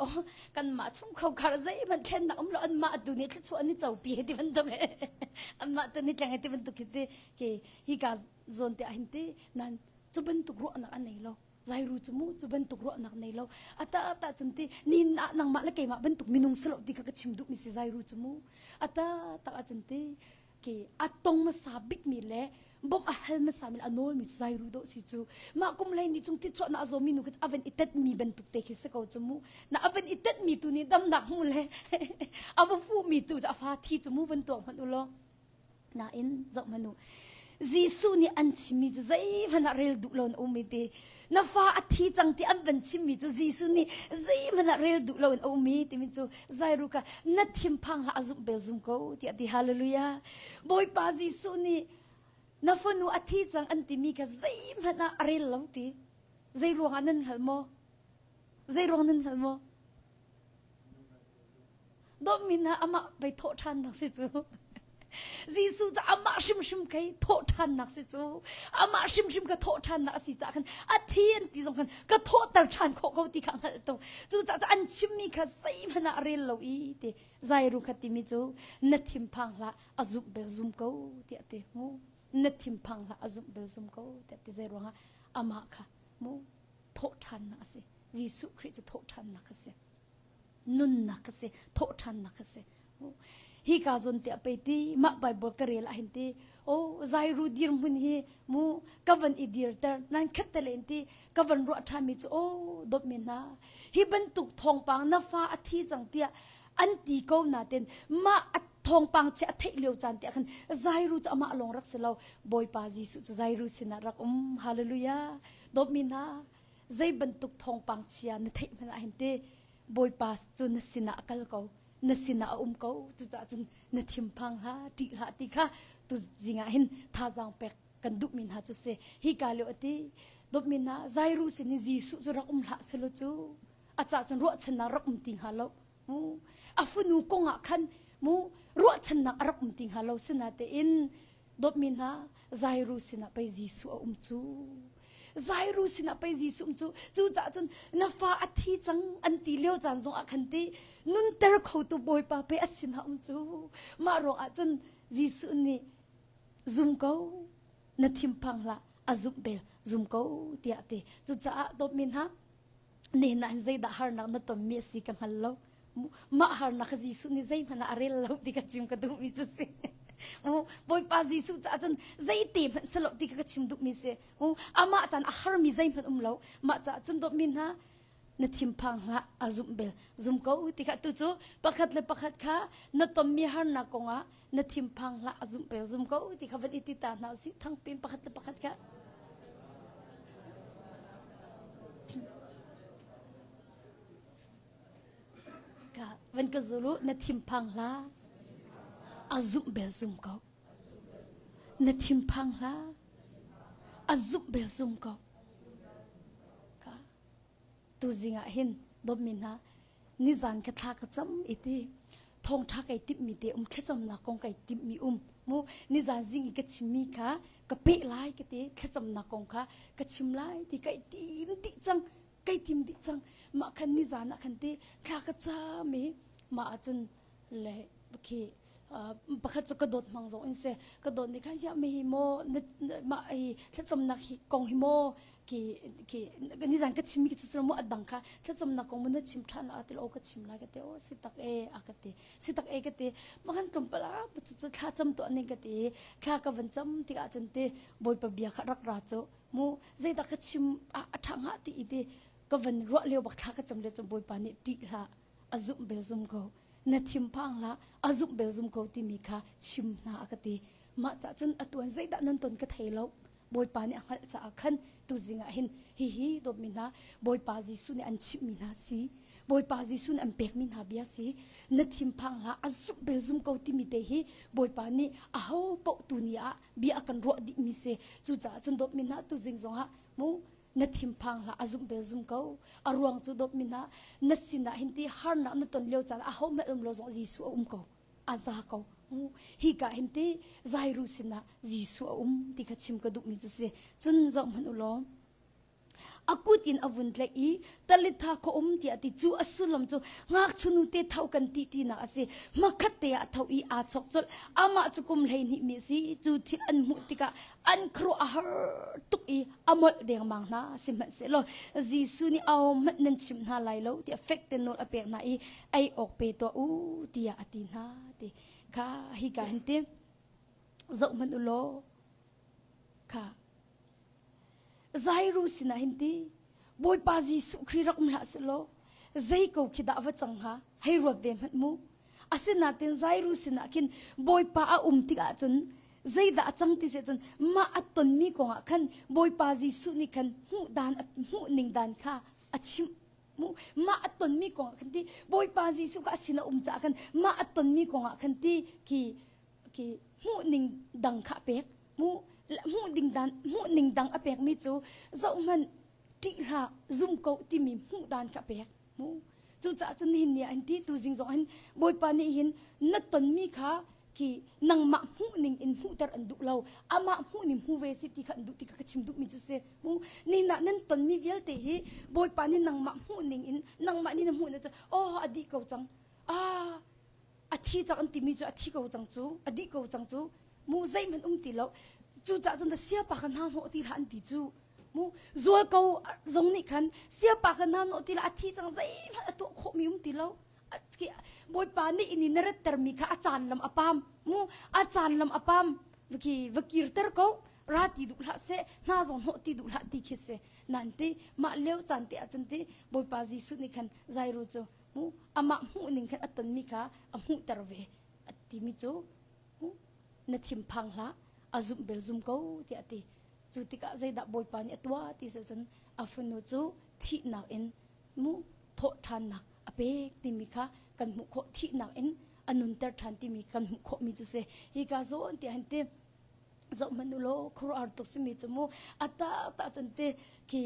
kan mah chung khar zeihmanh thlennak um lo an mah tu nih thluachuah an i copi he ti bantuk an mah tu nih tleng he ti bantuk khi ti ke hi ka zawn te ah hin ti nan cu bantuk ruahnak an nei lo Zairu cu mu cu bantuk ruahnak nei lo ata ata cun ti nin ah nangmah le keimah bantuk minung si lo ti kha ka chim duhmi si Zairu cu mu ata tak ahcun ti ke a tong hmasa bikmi le Bawmh a hal hmasa mi le a nawlmi cu zairu dawh si cu. Mah kum hlei ni cung thichuahnak a zawmi nu khi a van i tetmi bantuk te khi si ko cu mu. Na a van i tetmi tu nih damnak hmu le a va fuhmi tu cu a fa thi cu mu van tuak hmanh u law. Nain zoh hmanh u. Jesuh nih an chimmi cu zeihmanh ah rel duh lo in a um i ti. Na fa a thi cang ti an van chimmi cu Jesuh nih zeihmanh ah rel duh lo in a um i timi cu Zairu kha na thinphang hlah a zumh bel zum ko tiah a ti. Hallelujah. Bawipa Jesuh nih na fanu a thi cang an timi kha zeihmanh ah a rel lo ti. Zei ruangah nan hngal maw? Zei ruang nan hngal maw? Dawtmi hna amah pei thawh ṭhannak si cu. Jesuh cu amah hrimhrim kei thawh ṭhannak si cu. Amah hrimhrim ka thawh ṭhannak a si caah khan a thi an ti zong khan ka thawhter ṭhan khawh ko ti kha hngalh to. Cucaah cu an chimmi kha zeihmanh ah a rel lo i ti Zairu kha timi cu na thinphang hlah a zumh bel zum ko tiah ti mu. Na thinphang hlah a zumh bel zum ko tiah ti zei ruangah amah kha mu thawh ṭhannak a si. Jesuh Khrih cu thawh ṭhannak a si. Nunnak a si, thawhṭhannak a si. Hi ka zawn te a pei ti mah Bible ka rel ah hin ti o zairu dirhmun hi mu ka van i dirter nan khat te len ti ka van ruah ṭhanmi cu o dawtmi hna hi bantuk thawngpang na fa a thi cang tiah an ti ko natin mah a thawngpang che a theih lio caan tiah khan Zairu cu amah lawng rak si lo Bawipa Jesuh cu Zairu sinah rak um hallelujah dawtmi hna zei bantuk thawngpang chia na theih hmanh ah hin ti Bawipa cu na sinah a kal ko na sinah a um ko cucaah cun na thinphang hlah ṭih hlah ti kha tu zing ah hin thazaang pek kan duhmi hna cu si hi ka lio ati dawtmi hna Zairu sin i Jesuh cu rak um hlah selaw cu a cah cun ruahchannak rak um ti hnga lo mu a fanu kong ah khan mu ruahchannak a rak um ti hnga lo sinatein Dawtmi hna, Zairu sinah pei Jesuh a um cu. Zairu sinah pei Jesuh um cu. Cucaah cun na fa a thi cang an ti lio caan zong ah khan ti nunter khotu Bawipa pei a sinah um cu. Mah ruangah cun Jesuh nih zum ko, na thinphang hlah, a zumh bel, zum ko tiah a ti. Cucaah dawtmi hna, nihin ah hin zeidah harnak na tonmi a si ka hngal lo mah harnak kha Jesuh nih zeihmanh ah a rel lo ti ka chim ka duhmi cu si Bawipa Jesuh caah cun zeite hmanh si lo ti ka chim duhmi si amah caan a harmi zeihmanh um lo mah caah cun dawtmi hna na thinphang hlah a zumh bel zum ko ti kha tu cu pakhat le pakhat kha na tonmi harnak kongah na thinphang hlah a zumh bel zum ko ti kha van i ti ta hna usih thangpin pakhat le pakhat kha Ka van ka zulu na thinphang hlah a zumh bel zum ko na thinphang hlah a zumh bel zum ko ka tuzing ah hin dawtmi hna nizan ka thla ka cam i ti thawngṭha kai timhmi te um thlacamnak kong kai timhmi um mu nizan zing i ka chimmi kha ka peh lai ka ti thlacamnak kong kha ka chim lai ti kai tim dih cang kai tim dih cang mah khan nizan ah khan ti thla ka cam i mah ahcun le khi pakhat cu ka dawt hmang zong in si ka dawt nih khan ya mi hi maw mah hi thlacamnak hi kong hi maw ki ki nizan ka chim mi cu mu adang kha thlacamnak kong mu na chim than la ti lo ka chim lai ka te o si tak e a ka ti si tak e ka ti mahan tlawmpal a cu thla cam to ning ka ti thla ka van cam tikah cun ti bawipa bia kha rak ra cu mu zeidah ka chim a tha hnga ti i ti ka van ruah lio bak thla ka cam le cu bawipa nih ṭih hlah a zumh bel zum ko na thinphang hlah a zumh bel zum ko timi kha chim hna a ka ti mah cah cun atuan zeidah nan ton ka thei lo Bawipa nih a hngalh caah khan tuzing ah hin hihi dawtmi hna Bawipa Jesuh nih an chimhmi hna si Bawipa Jesuh nih an pekmi hna bia si na thinphang hlah a zumh bel zum ko timi te hi Bawipa nih aho paoh tu ni ah bia a kan ruah dihmi si cucaah cun dawtmi hna tuzing zongah mu na thinphang hlah a zumh bel zum ko a ruang cu dawtmi hna na sinah hin ti harnak na ton lio caan aho hmanh um lo zong Jesuh a um ko a za ko hi ka hin ti Zairu sinah Jesuh a um ti kha chim ka duhmi cu si cun zoh hmanh u law a kut in a vun tlaih i talitha kho um tiah ti cu a sullam cu ngakchunu te tho kan ti tinak a si hmakhat te ah tho i aa chok colh amah cu kum 12 mi si cu thil an hmuh tikah an khuaruah a har tuk i a molh dengmang hna sihmanhsehlaw Jesuh nih ahohmanh nan chim hna lai lo tiah fek te nawl a pek hna i ei awk pe tuah u tiah a ti hna ti kha hi ka hin ti zoh hmanh u law. Kha Zairu sinah hin ti Bawipa Jesuh Khrih rak um hlah selaw zei ko khi dah va cang hnga hei ruat ve hmanh mu. Asinain Zairu sinah khin Bawipa a um tikah cun zeidah a cang ti si cun mah a tonmi kongah khan Bawipa Jesuh nih khan hmuh dan hmuh ning dan kha a chimh mu. Mah a tonmi kongah khan ti Bawipa Jesuh kha a sin a um caah khan mah a tonmi kongah khan ti khi khi hmuh ning dang kha a pek mu. Hmuh ding dan hmuh ning dang a pekmi cu zohhmanh ṭih hlah, zum ko timi hmuh dan kha a pek mu. Cucaah cun nihin ni ah hin ti tu zing zong hin Bawipa nih hin na tonmi kha khi nangmah hmuh ning in hmuhter an duh lo, amah hmuh ning hmu ve si ti kha an duh ti kha ka chim duhmi cu si mu. Nihin ah nan tonmi vialte hi Bawipa nih nangmah hmuh ning in nangmah nih na hmuh na cu oh a dih ko cang, ah a thi cang an timi cu a thi ko cang cu, a dih ko cang cu mu, zeihmanh um ti lo. Cucaah cun siapa kha hna hnawh ti hlah an ti cu mu. Zual ko zong nih khan siapa kha hna hnawh ti lah, a thi cang, zeihmanh a tuah khawhmi um ti lo. Bawipa nih in na rattermi kha a caan lam a pam mu, a caan lam a pam khi va kirter ko, ra ti duh hlah seh, hna zong hnawh ti duh hlah ti khi si nan ti. Mah lio caan te ahcun ti Bawipa Jesuh nih khan Zairu cu mu amah hmuh ning khan a tonmi kha a hmuhter ve a timi cu na thinphang hlah, a zumh bel zum ko tiah a ti. Cu tikah zeidah Bawipa nih a tuah ti si cun a fanu cu thihnak in mu thawh ṭhannak a pek timi kha kan hmuh khawh, thihnak in a nunter ṭhan timi kan hmuh khawhmi cu si. Hi ka zawn tiah hin ti zoh hmanh u law khuaruahhar tuk simi cu mu a tak cun ti khi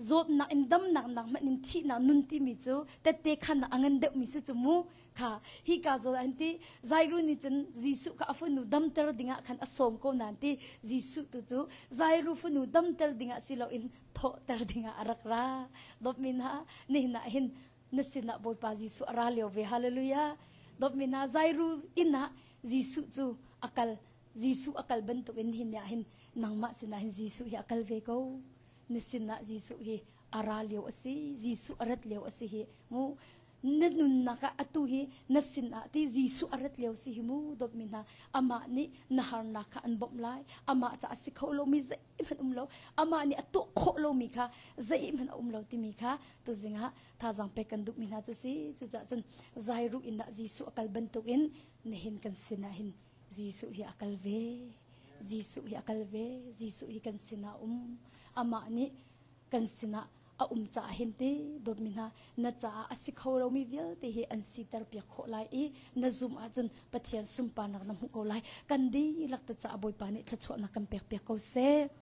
zawtnak in damnak nak hmanh in thihnak nun timi cu tette khan a ngan deuhmi si cu mu. Kha hi ka zawn an ti Zairu nih cun Jesuh kha a fanu damter dingah khan a sawm ko nain ti Jesuh tu cu Zairu fanu damter dingah si loin thawhter dingah a rak ra. Dawtmi hna, nihin ah hin na sinah Bawipa Jesuh a ra lio ve. Hallelujah. Dawtmi hna, Zairu inn ah Jesuh cu a kal. Jesuh a kal bantukin nihin ah hin nangmah sinah hin Jesuh hi a kal ve ko. Na sinah Jesuh hi a ra lio a si, Jesuh a rat lio a si hi mu. Na nunnak ah atu hi na sinah ti Jesuh a rat lio si hi mu. Dawtmi hna, amah nih na harnak kha an bawmh lai. Amah caah a si kho lomi zeihmanh um lo, amah nih a tuah khawh lomi kha zeihmanh a um lo timi kha tuzing ah thazaang pek kan duhmi hna cu si. Cucaah cun Zairu inn ah Jesuh a kal bantukin nihin kan sinah hin Jesuh hi a kal ve. Jesuh hi a kal ve. Jesuh hi kan sinah um. Amah nih kan sinah a um caah hin ti dawtmi hna, na caah a si kho lomi vialte hi an siter piak khawh lai i na zum ahcun Pathian sunparnak na hmuh ko lai. Kan dihlak te caah Bawipa nih thluachuahnak kan pek piak ko seh.